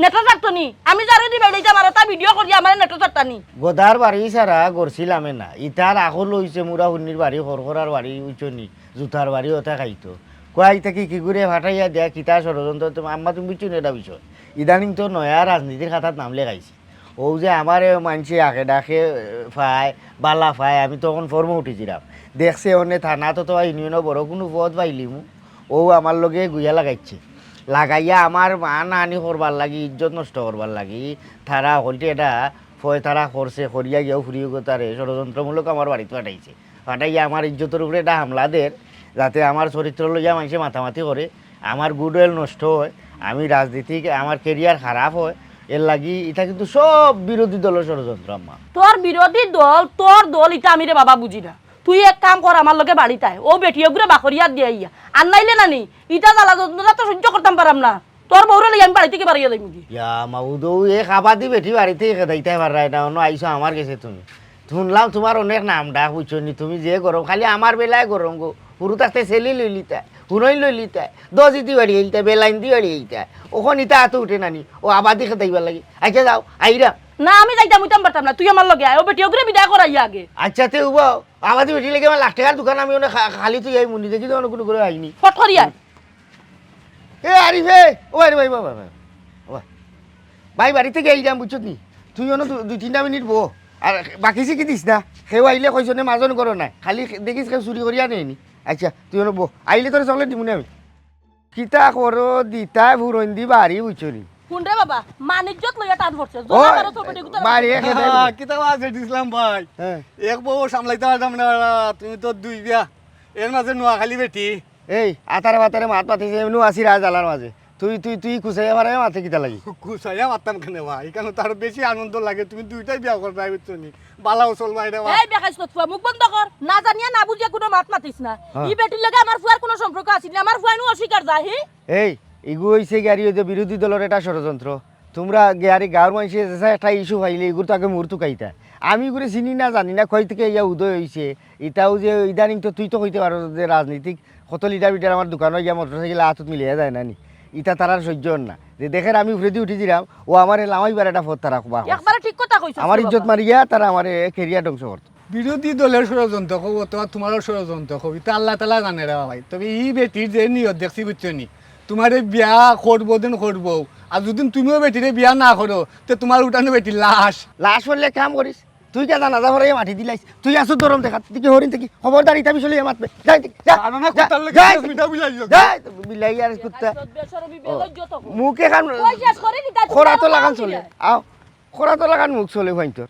নেটো ছাড়তো নি? আমি যারে দিবাই লইতাম আর তা ভিডিও করি আমারে নেটো ছাড়তা নি? গদার বাড়ি ছাড়া গড়ছিলামে না। ইতার আখল অইছে মুরা হুন্নির বাড়ি, খরখরার বাড়ি, উচনি, জুতার বাড়ি, ওটা খাইতো। কয় ইতা কি, কি করে ফাটাইয়া দেয়া, কিতা ষড়যন্ত্র? তুমি আম্মা, তুমি বুঝছো না এটা বিষয়? ইদানিং তো নয়া রাজনীতির খাতাত নাম লেখাইছে। ও যে আমারে মানষে আখে ডাকে পায়, বালা পায়, আমি তখন ফর্মে উঠেছিলাম। দেখছে অনে থানা তো, তো ইউনিয়নও বড় কোনো পদ পাইলিমু। ও আমার লগে গুইয়া লাগাইছে। লাগাইয়া আমার মান হানি করবার লাগি, ইজ্জত নষ্ট করবার লাগি, তারা হকলটি এটা ফয় তারা করছে, করিয়া গিয়াও ফুরিয়ে গো তারে ষড়যন্ত্রমূলক আমার বাড়িত পাঠাইছে। পাঠাইয়া আমার ইজ্জতর উপরে এটা হামলা দের, যাতে আমার চরিত্র লইয়া মানষে মাতামাতি করে, আমার গুডউইল নষ্ট হয়, আমি রাজনীতিক, আমার ক্যারিয়ার খারাপ হয়, এর লাগি এটা কিন্তু সব বিরোধী দলের ষড়যন্ত্র, আম্মা। তোর বিরোধী দল, তোর দল, ইটা আমি রে বাবা বুঝি না। তুই এক কাম কর, আমার লগে বাড়িত আয়, ও বেটি ওগুরে বাকরিয়াত দিয়া আইয়া, আর নাইলে না নি, ইটা জ্বালা যন্ত্রণা তো সহ্য করতাম পারাম না। তোর বউরে লইয়া আমি বাড়ি থাকি বারইয়া যাইমু গি। ইয়া মাবুদ, ও এক আবাদি বেটি বাড়ি থাকি খেদাইতায় পাররায় না, অনো আইছো আমার গেছে তুমি। শুনলাম তুমার অনেক নাম ডাক, বুঝছো নি? তুমি যে গরম, খালি আমার বেলায় গরম গো। হুরু থাকতে ছেলি লইলিতায়, হুনইন লইলিতায়, দজিদি বাড়ি আইলিতায়, বেলাইনদি বাড়ি আইলিতায়। অখন ইতা আতো উঠে না নি, ও আবাদি খেদাইবার লাগি। আইচ্ছা যাও, আইরাম। না, আমি যাইতাম, অইতাম পারতাম না, তুই আমার লগে আয়, ও বেটি ওগুরে বিদায় করাইয়া আগে। আইচ্ছা, তে উবাও, আবাদি বেটি লাগি আমার লাখ টেকার দোকান, আমি অনে খা-, খালি থুই আইমু নি, দেখি তো অনো কুনু করে আইনি। ফট করি আয়। এ আরিফে, ও আরে ভাই, বাবা, বাবা, বাবা। ভাই, বাড়ি থাকি আইলাম, বুঝছত নি? তুই অনো দু-, দুই তিনটা মিনিট বো। আর বাকি সিকি দিস না। কেউ আইলে কইছনে মাজন করো না। খালি খে-, দেখিস কেউ চুরি করিয়া নেয়নি। আইচ্ছা, তুই অনো বো। আইলে তোরে চকলেট দিমুনে আমি। কিতা করো, দিতায় ফুরইনদি বাড়ি, বুঝছো নি? হুন রে বাবা, মানিজ্জত লইয়া টান পড়ছে। ও, জোলা মারো তো বেটি গুতার বাড়ি বাড়ি। একে দেয়। হ্যাঁ, কিতা বাজে দিছলাম ভাই। হ্যাঁ। এক বউ সামলাইতে পারতাম না, তুমি তো দুই বিয়া। এর মাঝে নোয়াখালী বেটি। এই, আতারে বাতারে মাত মাতিছে, এমনেও আছি রাজ আলার মাঝে। তুই, তুই, তুই কুচাইয়া মারে মাতে কিতা লাগি? কুচাইয়া মারতাম কেনে বা? ইখানো তো আরো বেশি আনন্দ লাগে। তুমি দুইটাই বিয়া করবায়, বুঝছো নি? বালাও চলবায় রে বা। এই বেকাইছ নতুয়া, মুখ বন্ধ কর। না জানিয়া না বুঝিয়া কুনু মাত মাতিস না। হ্যাঁ। ই বেটির লগে আমার ফুয়ার কুনু সম্পর্ক আছিল না। আমার ফুয়াইনও অস্বীকার যায়, হি? এই, ইগু অইছে গিয়া আর ই যে বিরোধী দলর এটা ষড়যন্ত্র। তুমরা গিয়া আর ই গাঁওর মানষে যেছা একটা ইস্যু পাইলে ইগুর তো আগে মুর তুকাইতা। আমি ইগুরে চিনি না, জানি না, কই থাকি ইয়া উদয় অইছে। ইতাও যে ইদানিং তো তুই তো কইতে পারো যে রাজনীতিক কত লিডার বিডার আমার দোকানো গিয়া মোটরসাইকেল আতত মিলাইয়া যায় না নি? ইতা তারার সহ্য অর না। যে দেখের আমি উপরেদি উঠি দিরাম, ও আমারে লামাইবার একটা পথ তারা খুবা। একবারে ঠিক কথা কইছস আমার রে ইজ্জত বাবা। মারিয়া তারা আমারে ক্যারিয়ার ধ্বংস করতো। বিরোধী দলের ষড়যন্ত্র কও অথবা তুমারও ষড়যন্ত্র কও, ইতা আল্লাহ তাআলা জানে রে ভাই। তবে ই বেটির যে নিয়ত দেখছি, বুঝছো নি? তুমারে বিয়া করবো দিন করবো, আর যদি তুমিও বেটিরে বিয়া না করো, তে তুমার উঠানো বেটির লাশ। লাশ অইলে কাম করিস, তুই কে জানাজা পড়াইয়া মাটি দিলাইস? তুই আসু দরম দেখা, তুই কি হরিণ থাকি? খবরদার, ইতা বিষয় লইয়া মাতবে। যাই, যা, আর না যা, কুত্তার লগে যা, বিষ মিঠা বুঝাই দিও। যা, বিলাই আর কুত্তা। বেশরমি, ও, বেলজ্জত। মুখে খান কই শেষ করে দিতা, খরা তো লাগান চলে। আও, খরা তো লাগান মুখ চলে ভাই তোর।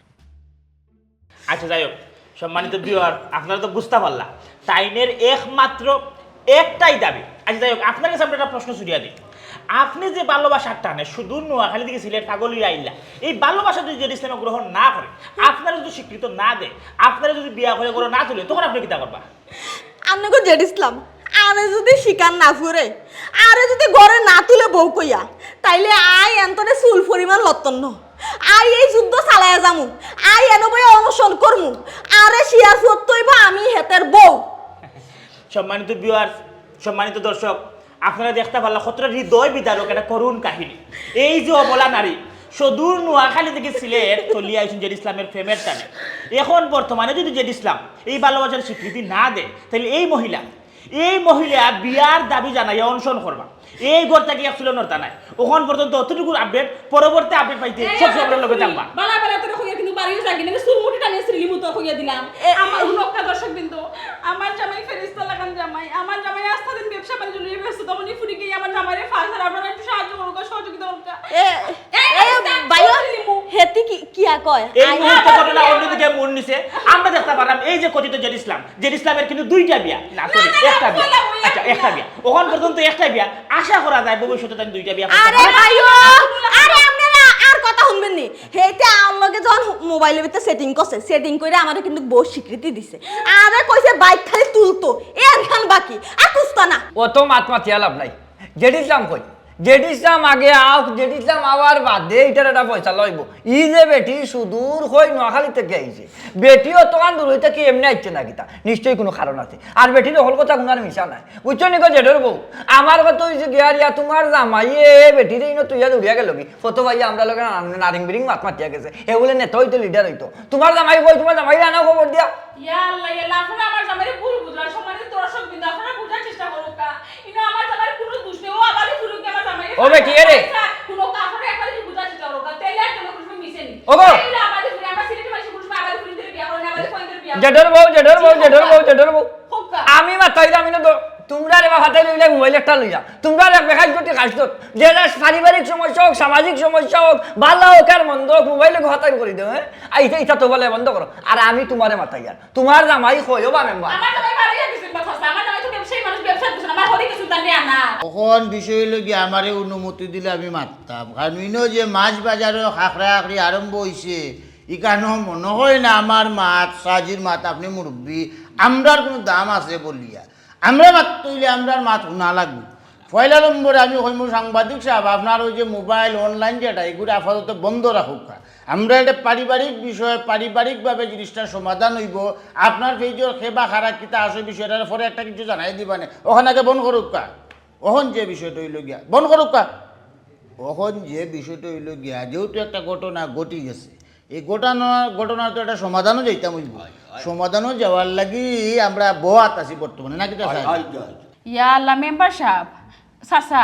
আচ্ছা, যাই হোক, সম্মানিত ভিউয়ার, আপনারা তো বুঝতা পারলা, তাইনের একমাত্র একটাই দাবি। আচ্ছা, যাই হোক, আপনার কাছে আমরা একটা প্রশ্ন ছুড়িয়া দিই। আপনি যে ভালোবাসার টানে শুধু নোয়াখালী থাকি সিলেট পাগল অইয়া আইলা, এই ভালোবাসা যদি জেড ইসলামে গ্রহণ না করে, আপনারে যদি স্বীকৃতি না দেয়, আপনারে যদি বিয়া করে ঘরো না তুলে, তখন আপনি কিতা করবা? আন্নগো জেড ইসলাম, আরে যদি স্বীকার না করে, আরে যদি ঘরে না তুলে বউ কইয়া, তাইলে আই এন্তরে চুল পরিমাণ লত্তন্ন। আই এই যুদ্ধ চালাইয়া যামু, আই এনো বইয়া অনশন করমু, আরে শিয়ার ফুয়ত অইবো আমি হেতের বউ। সম্মানিত ভিউয়ার্স, সম্মানিত দর্শক, আপনারা দেখতা পারলা কতটা হৃদয় বিদারক একটা করুণ কাহিনী। এই যে অবলা নারী, সুদূর নোয়াখালী থাকি সিলেট চলিয়া আইছইন জেড ইসলামের প্রেমের টানে। এখন বর্তমানে যদি জেড ইসলাম এই ভালোবাসার স্বীকৃতি না দেয়, তাইলে এই মহিলা, এই মহিলা বিয়ার দাবি জানাইয়া অনশন করবা। এই ঘর থাকি এক চুলো নড়তা নায়। অখন পর্যন্ত অতটুকুর আপডেট, পরবর্তী আপডেট পাইতে এই সব সময় লগে থাকবা। বালা বালা তোরে কইয়া কিন্তু বাড়িও যাগি না, চুল মুঠি টানিয়া ছিড়িলিমু তোর কইয়া দিলাম। এ, আমার হুনউক্কা দর্শকবৃন্দ, আমার জামাই ফেরেশতা লাখান জামাই, আমার জামাই আস্তা দিন ব্যবসা বাণিজ্য লইয়া ব্যস্ত, তখনই ফুরি গিয়া আমার জামাইরে ফাঁস আর আপনারা একটু সাহায্য করুক্কা, সহযোগিতা করুক্কা। এ, এই, এ, এই, বাইও, ছিড়িলিমু। হেতি কি, কিয়া কয়? এই আই মুহূর্তে ঘটনা অন্যদিকে মোড় নিছে। আমরা দেখতা পারলাম এই যে কথিত জেড ইসলাম, জেড ইসলামের কিন্তু দুইটা বিয়া। না, না, সরি, না, না, একটা বিয়া। বললাম, ওই আচ্ছা, একটা একটা বিয়া। বিয়া। অখন পর্যন্ত একটা বিয়া। আশা করা যায় ভবিষ্যতে তাইন দুইটা বিয়া করতা আরে পারবা। ভাইও, আরে আপনারা আর কথা হুনবেন নি। হেইতে আমার লগে যখন মোবাইলর ভিতরে সেটিং করছে, সেটিং কইরা আমারে কিন্তু বউত স্বীকৃতি দিছে। আরে কইছে বাইক খালি তুলতো, এর খান বাকি, আর কুস্তা না। অত মাত মাতিয়া লাভ নাই। জেড ইসলাম কই? জেড ইসলাম আগে আউক, জেড ইসলাম আওয়ার বাদে ইটার একটা ফয়সালা অইবো। ই যে বেটি সুদূর কই নোয়াখালী থাকি আইছে, বেটি অতখান দূর থাকি এমনে আইছে না কিতা? নিশ্চয়ই কুনু কারণ আছে। আর বেটির হকল কথা কুনু আর মিছা নায়, বুঝছো নি গো জেডর বউ? আমার কথা অইছে গিয়া রিয়া, তুমার জামাইয়ে বেটিরে ইনো থইয়া দৌড়িয়া গেলোগি। কত ভাইয়া আমরার লগে না-, নারিং বিরিং মাত মাতিয়া গেছে, হে বুলে নেতা অইতো, লিডার অইতো। তুমার জামাই কই? তুমার জামাইরে আনো খবর দিয়া। ইয়া আল্লাহ, ইয়া আল্লাহ, আপনারা আমার জামাইরে ভুল বুঝরা, সম্মানিত দর্শকবৃন্দ, আপনারা বুঝার চেষ্টা করউক্কা। ইনো আমার জামাইর কুনু দুষ নাই, ও আবাদি ফুরুক আমার জামাইরে। ও বেটি, এরে। কুনু কাপড়ে একবারে কি বুঝার চেষ্টা করউক্কা, তেলে আর তেলে কুনু সময় মিশে নি। ও গো। এই হলো আবাদি ফুরুক, আমরা সিলেটি মানুষ কুনু সময় আবাদি ফুরুক ধরে বিয়া করে না, আবাদি ফুরুক ধরে বিয়া করে। জেডর বউ, জেডর বউ, জেডর বউ, জেডর বউ। হক্কা। আমি মাতাইলাম, আমি না তো, তুমরারে বা ফাতাই লইলে মোবাইল একটা লইয়া। তুমরার এক বেকার গুটি কাজ তো। যে যা পারিবারিক সমস্যা হোক, সামাজিক সমস্যা হোক, ভালা হোক আর মন্দ হোক, মোবাইলে ফাতাই করি দেও, হ্যাঁ? আই, ইটা, ইটা তো বলে বন্ধ করো। আর আমি তুমারে মাতাইয়ার। তুমার জামাই কই, ও বা মেম্বার? আমার জামাই বাড়ি গেছে, বা চাচা, আমার জামাই তো ব্যবসায়ী মানুষ, ব্যবসা বুঝে না, আমার হরি কিছু তার নিয়ে আনা। অখন বিষয় অইলো কি, আমারে অনুমতি দিলে আমি মাততাম, কারণ ইনো যে মাছ বাজারো খাখরা খাখরি আরম্ভ অইছে, ইখানো মনো অয় না আমার মাত, সাজির মাত, আপনে মুরব্বি, আমরার কুনু দাম আছে বলিয়া। আমরা মাততে অইলে আমরার মাত হুনা লাগবো। পয়লা নম্বরে আমি কইমু, সাংবাদিক সাব, আপনার ওই যে মোবাইল, অনলাইন যেটা, এগুলো আপাতত বন্ধ রাখউক্কা। আমরা এটা পারিবারিক বিষয়, পারিবারিকভাবে জিনিসটা সমাধান অইবো। আপনার পেজর কে বা কারা কিতা আছে বিষয়টার পরে একটা কিছু জানাই দিবা নে। অখন আগে বন্ধ করউক্কা। অখন যে বিষয়টা অইলো গিয়া, বন্ধ করউক্কা। অখন যে বিষয়টা অইলো গিয়া, যেহেতু একটা ঘটনা ঘটি গেছে, এই ঘটনা, ঘটনার তো একটা সমাধানও যাইতাম অইবো। হয়, হয়। সমাধানও যাওয়ার লাগি আমরা বওয়াত আছি বর্তমানে, নাকি তো হয়, স্যার? হয়, হয়। ইয়া আল্লাহ, মেম্বার সাব, চাচা,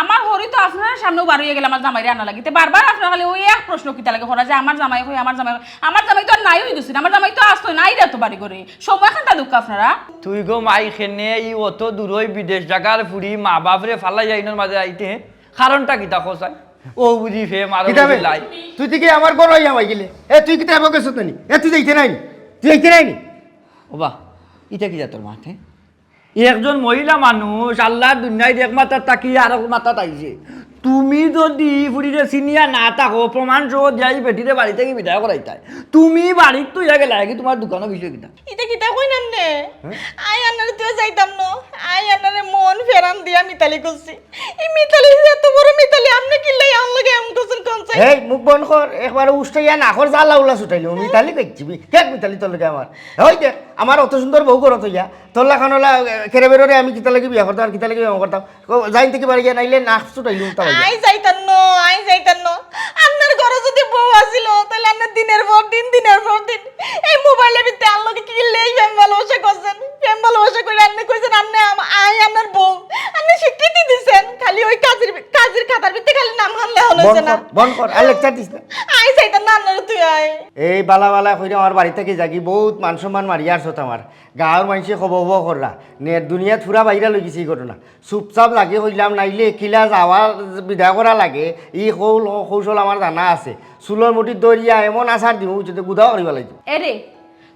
আমার হরি তো আপনার সামনেও বার অইয়া গেল আমার জামাইরে আনা লাগি। তে বারবার আপনার খালি ওই এক প্রশ্ন কিতা লাগে করা যে আমার জামাই কই, আমার জামাই কই? আমার জামাই তো আর নাই অই গেছে, আমার জামাই তো আসতো নাই রে তো বাড়ি ঘরে। সময় খানটা দুঃখ আপনারা। তুই গো মাই খেনে ই অত দূরই বিদেশ জাগার ফুড়ি মা বাপরে ফালাই আইনর মাঝে আইতে, হ্যাঁ? কারণটা কিতা কও চাই? ও বুঝি ফে মারো কিতা বে? বুঝি লাই। তুই থেকে আমার ঘর অইয়া মাই গেলে। এ, তুই কিতা এবার গেছত নানি? এ, তুই যাইতে নাইনি? তুই যাইতে নাইনি? ওবা, ইটা কিতা তোর মাত, হ্যাঁ? একজন মহিলা মানুষ আল্লাহর দুনিয়ায় এক মাথাত থাকি আর এক মাথাত আইছে। তুমি যদি ফুড়িরে চিনিয়া না থাকো, প্রমাণ সহ দিয়া ই বেটিরে বাড়ি থাকি বিদায় করাইতায়, তুমি বাড়িত থইয়া গেলায় কি? তুমার দোকানো বিষয় কিতা? ইটা কিতা কইন আপনে? হ্যাঁ? আই আন্নারে থইয়া যাইতাম না। আই আন্নারে মন ফেরান দিয়া মিতালি করছি। ই মিতালি যে এত বড় মিতালি, আপনে কিল্লাই আমার লগে এমন করছেন কোন চাই? এই মুখ বন্ধ কর, একবারে উষ্টাইয়া নাকর জ্বালা উলা ছুটাইলো। মিতালি দেখছি, মি-, কে মিতালি তোর লগে আমার? ওই দেখ, আমার অত সুন্দর বউ ঘরো থইয়া, তোর লাখান ওলা, এ, কেরে বেরোরে আমি কিতা লাগি বিয়া করতাম আর কিতা লাগি বিয়া করতাম? ও, যাইন থেকে বাড়ি গিয়া নাইলে নাক ছুটাইলু তাও। আই যাইতাম না, আই যাইতাম না। আপনার ঘরে যদি বউ আছিল, তাহলে আপনি দিনের পর দিন, দিনের পর দিন এই মোবাইলের ভিতরে আর লগে কিল্লাই প্রেম ভালোবাসা করছেন। প্রেম ভালোবাসা করে আপনি কইছেন, আপনি আম-, আই আপনার বউ। আপনি স্বীকৃতি দিছেন, খালি ওই কাজের, কাজের খাতার ভিতরে খালি নাম হানলে হলো বন্ধ না। কর, বন্ধ কর, আর লেকচার দিস না। আই যাইতাম না, আপনারা তুই আয়। এই বালা বালা কইরা আমার বাড়ি থাকি যাগি, বহুত মান সম্মান মারিয়া আরছত আমার। গাঁওর মানষে খবর খবর কররা। নে, দুনিয়াত পুরা ভাইরাল অই গেছে ই ঘটনা। চুপচাপ লাগে কইলাম, নাইলে কিলা যাওয়া বিদায় করা লাগে, ই কৌল-, কৌশল আমার জানা আছে। চুলর মুঠি ধরিয়া এমন আছাড় দিমু, বুঝছো, গুদা করিবা লাগি। এরে,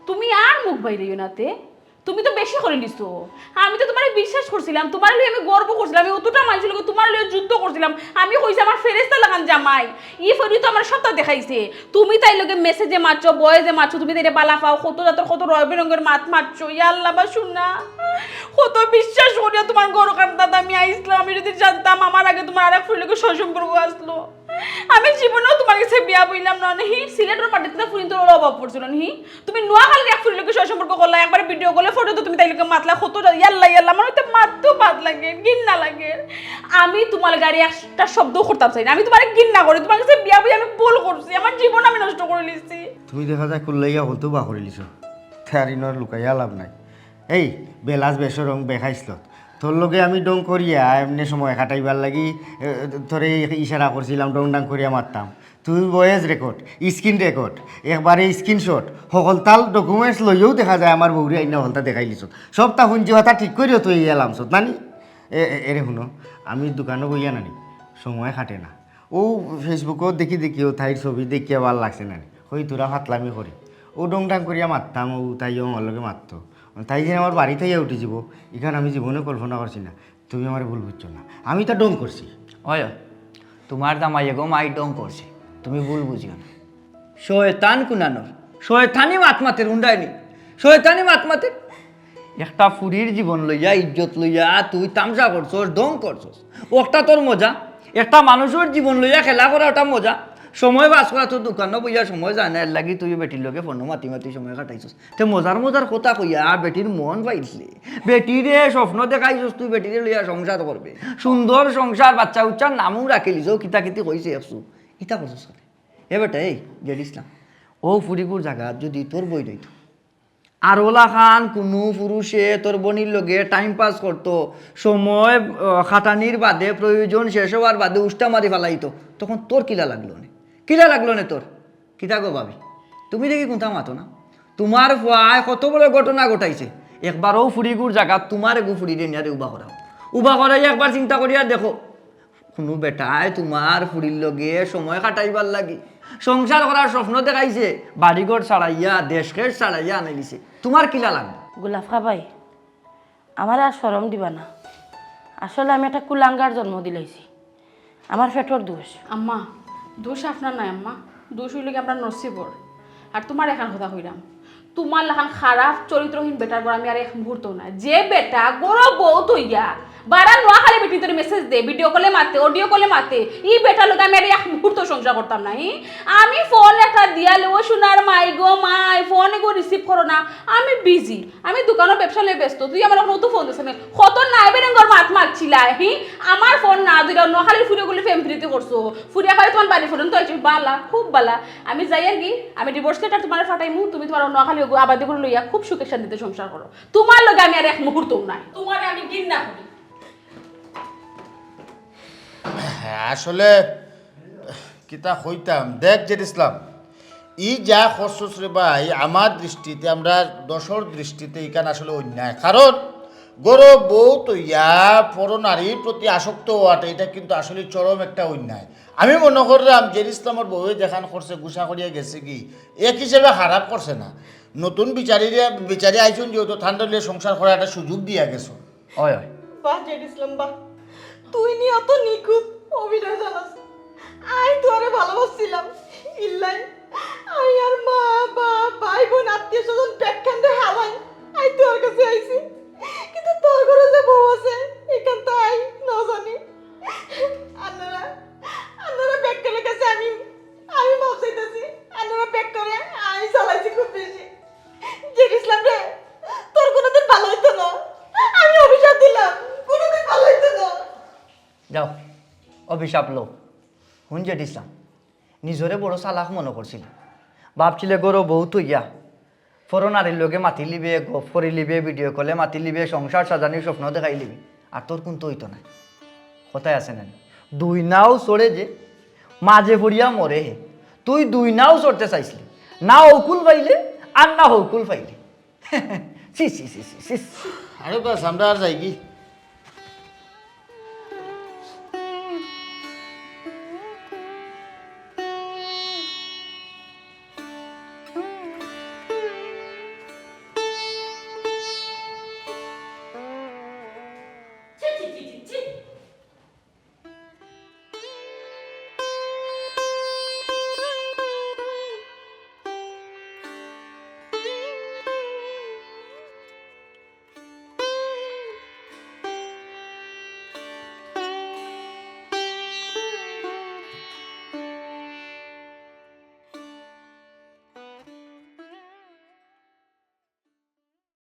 তুমি আর মুখ বাইরাইও না তে। তুমি তো বেশি করি নিছো। আমি তো তুমারে বিশ্বাস করছিলাম, তুমারে লইয়া আমি গর্ব করছিলাম, আমি অতটা মানষর লগে তুমারে লইয়া যুদ্ধ করছিলাম। আমি কইছি আমার ফেরেস্তা লাখান জামাই। ই ফরি তো আমার সবটা দেখাইছে। তুমি তাইর লগে মেসেজে মাতছো, ভয়েসে মাতছো, তুমি তাইরে বালা পাও, কত জাতর কত রয় বেরঙ্গের মাত মাতছো। ইয়া আল্লাহ বা শুনা, কত বিশ্বাস করিয়া তুমার ঘর কান্দাত আমি আইছলাম। আমি যদি জানতাম আমার আগে তুমার আরেক ফুড়ির লগে সয় সম্পর্ক আছলো, আমি জীবনেও তুমার গেছে বিয়া বইলাম না। হি সিলেটর মাটিত ফুড়িন্তর অভাব পড়ছিল নি? তুমি নোয়াখালীর এক ফুড়ির লগে সয় সম্পর্ক করলা, একবারে ভিডিও কলে ফটো তো তুমি তাইর লগে মাতলা, কত যা-, ইয়াল্লা, ইয়াল্লা, আমার অইতে মাততেও বাদ লাগে, ঘিন্না লাগে। আমি তুমার লগে একটা শব্দ করতাম চাই না, আমি তুমারে ঘিন্না করি, তুমার গেছে বিয়া বই আমি ভুল করছি, আমার জীবন আমি নষ্ট করি লিছি। তুমি দেখা যায় কুল্লাইয়া হলতেও বা করি লিছো, তার ইনর লুকাইয়া লাভ নাই। এই বেলাস বেশরম বেখাইছলত, তোর লগে আমি ডং করিয়া এমনে সময় কাটাইবার লাগি, এ, তোরে ইশারা করছিলাম, ডং ডাং করিয়া মারতাম। তুই ভয়েস রেকর্ড, স্ক্রিন রেকর্ড, একবারে স্ক্রিনশট, হকলতাল ডকুমেন্টস লইয়াও দেখা যায় আমার বউরে আইনা হকলতা দেখাইলিছত। সবতা হুনছি, হতা ঠিক করিও তুই এলামছত, নানি? এ, এ, এরে হুনো, আমি দোকানো বইয়া নানি, সময় কাটে না। ও Facebook-ও দেখি দেখিও তাইর ছবি দেখিয়া ভালা লাগছে নানি। কই তোরা ফাতলামি করি। ও ডং ডাং করিয়া মারতাম, ও তাইও আমার লগে মারতো। তাই যে আমার বাড়িত আইয়া উঠি যিবো, ইখান আমি জীবনে কল্পনা করছি না। তুমি আমারে ভুল বুঝছো না, আমি তো ডং করছি। অয়, তুমার জামাইয়ে গো মাই ডং করছে, তুমি ভুল বুঝিও না। শয়তান কুনানর, শয়তানি মাত মাতের হুন্ডায়নি, শয়তানি মাত মাতের। একটা ফুড়ির জীবন লইয়া, ইজ্জত লইয়া তুই তামশা করছস, ডং করছস, ওটা তোর মজা। একটা মানুষর জীবন লইয়া খেলা করা ওটা মজা। সময় পাস করা তো দোকানো বইয়া সময় যায় না, এর লাগি তুই বেটির লগে ফোনো মাতি মাতি সময় কাটাইছস। তে মজার মজার কথা কইয়া বেটির মন পাইলে, বেটিরে স্বপ্ন দেখাইছস তুই বেটিরে লইয়া সংসার করবে, সুন্দর সংসার, বাচ্চা উচ্চার নামও রাখিলিছস, কিতা কিতি কইছে একশো, ইতা করছস কেনে? এ বেটা, এই জেড ইসলাম, ও ফুরিগুর জাগাত যদি তোর বইন অইতো, আর ওলা খান কুনু পুরুষে তোর বইনর লগে টাইম পাস করতো, সময় আহ, খাটানির বাদে, প্রয়োজন শেষ হওয়ার বাদে উষ্টা মারি ফালাইতো, তখন তোর কিলা লাগলো নে? কিলা লাগলো নে তোর? কিতা গো ভাবি, তুমি দেখি কুনতা মাতো না? তোমার ফুয়ায় কত বড় ঘটনা ঘটাইছে। একবার ও ফুরিগুর জাগাত তোমার এগু ফুরিরে নিয়ারে উবা করাও, উবা করাই একবার চিন্তা করিয়া দেখো, কুনু বেটায় তোমার ফুরির লগে সময় কাটাইবার লাগি সংসার করার স্বপ্ন দেখাইছে, বাড়িঘর ছাড়াইয়া, দেশ খেশ ছাড়াইয়া আনাইলিছে, তোমার কিলা লাগবো? গোলাপ খাবাই, আমারে আর শরম দিবা না। আসলে আমি একটা কুলাঙ্গার জন্ম দিলাইছি, আমার পেটর দোষ। আম্মা, দোষ আপনার নায় আম্মা, দোষ অইলো কি আমরা নসিবর। আর তোমার এখান কথা কইরাম, তোমার লাখান খারাপ চরিত্রহীন বেটার ঘর আমি আর এক মুহূর্ত না। যে বেটা ঘরো বউ থইয়া বারা নোয়াখালী বেটিন্তরে মেসেজ দে, ভিডিও কলে মাতে, অডিও কলে মাতে, ই বেটার লগে আমি আর এক মুহূর্ত সংসার করতাম না। হি? আমি ফোন একটা দিয়ালে, "ও সোনার মাই গো মাই, ফোন এগো রিসিভ করো না, আমি বিজি, আমি দোকানো ব্যবসা লইয়া ব্যস্ত, তুই আমার অখন অত ফোন দিস না।" কত নাইবে রঙর মাত মারছিলা, হি? আমার ফোন না ধরিয়া নোয়াখালীর ফুরিগুলি প্রেম প্রীতি করছো, ফুরিয়া খালি তোমার বাড়ি ফোন তো আইছো, বালা, খুব বালা। আমি যাই আর কি, আমি ডিভোর্স লেটার তোমার ফাটাইমু, তুমি তোমার নোয়াখালী আবাদি করে লইয়া খুব সুখে শান্তিতে সংসার করো। তোমার লগে আমি আর এক মুহূর্তও নাই, তোমারে আমি ঘিন্না করি। আসলে কিতা কইতাম, দেখ জেড ইসলাম, ই যা করছস রে ভাই, আমার দৃষ্টিতে, আমরা দশর দৃষ্টিতে ইখান আসলে অন্যায়। কারণ ঘরো বউ থইয়া পরনারীর প্রতি আসক্ত হওয়াটা, এটা কিন্তু আসলে চরম একটা অন্যায়। আমি মনে করলাম জেড ইসলামর বউয়ে যেখান করছে, গুসা করিয়া গেছে কি, এক হিসেবে খারাপ করছে না। নতুন বিচারীরে, বিচারী আইছইন যেহেতু, তানরে লইয়া সংসার করার একটা সুযোগ দিয়া গেছো। অয় অয়। বাহ জেড ইসলাম বাহ, তুই নি অত নিখুঁত অভিনয় জানাস। আমি তোরে ভালোবাসছিলাম, ইল্লাই আমি আর মা বাপ ভাই বোন আত্মীয় স্বজন বেক্কানরে হালাই আমি তোর কাছে আইছি। কিন্তু তোর ঘরো যে বউ আছে, ইখান তো আমি না জানি। আপনারা, আপনারা বেক্কানর কাছে আমি, আমি মাফ চাইতাছি। আপনারা বেক্কানরে আমি জ্বালাইছি খুব বেশি। জেড ইসলাম রে, তোর কোনোদিন ভালা অইতো না। আমি অভিশাপ দিলাম, কোনোদিন ভালা অইতো না। যাও, অভিশাপ লও। হুন জেড ইসলাম, নিজরে বড় চালাক মনো করছিলি, ভাবছিলে ঘরো বউ থইয়া পরনারীর লগে মাতিলিবে, গফ করিলিবে, ভিডিও কলে মাতিলিবে, সংসার সাজানির স্বপ্ন দেখাইলিবে, আর তোর কুন্তা অইতো নায়। কথায় আছে না নি, দুই নাও চড়ে যে মাঝে পড়িয়া মরে হে। তুই দুই নাও চড়তে চাইছলি, না অকুল পাইলে আর না হকুল পাইলে। ছি ছি ছি ছি ছি। আরে বাস, আমরা আর যাইগি।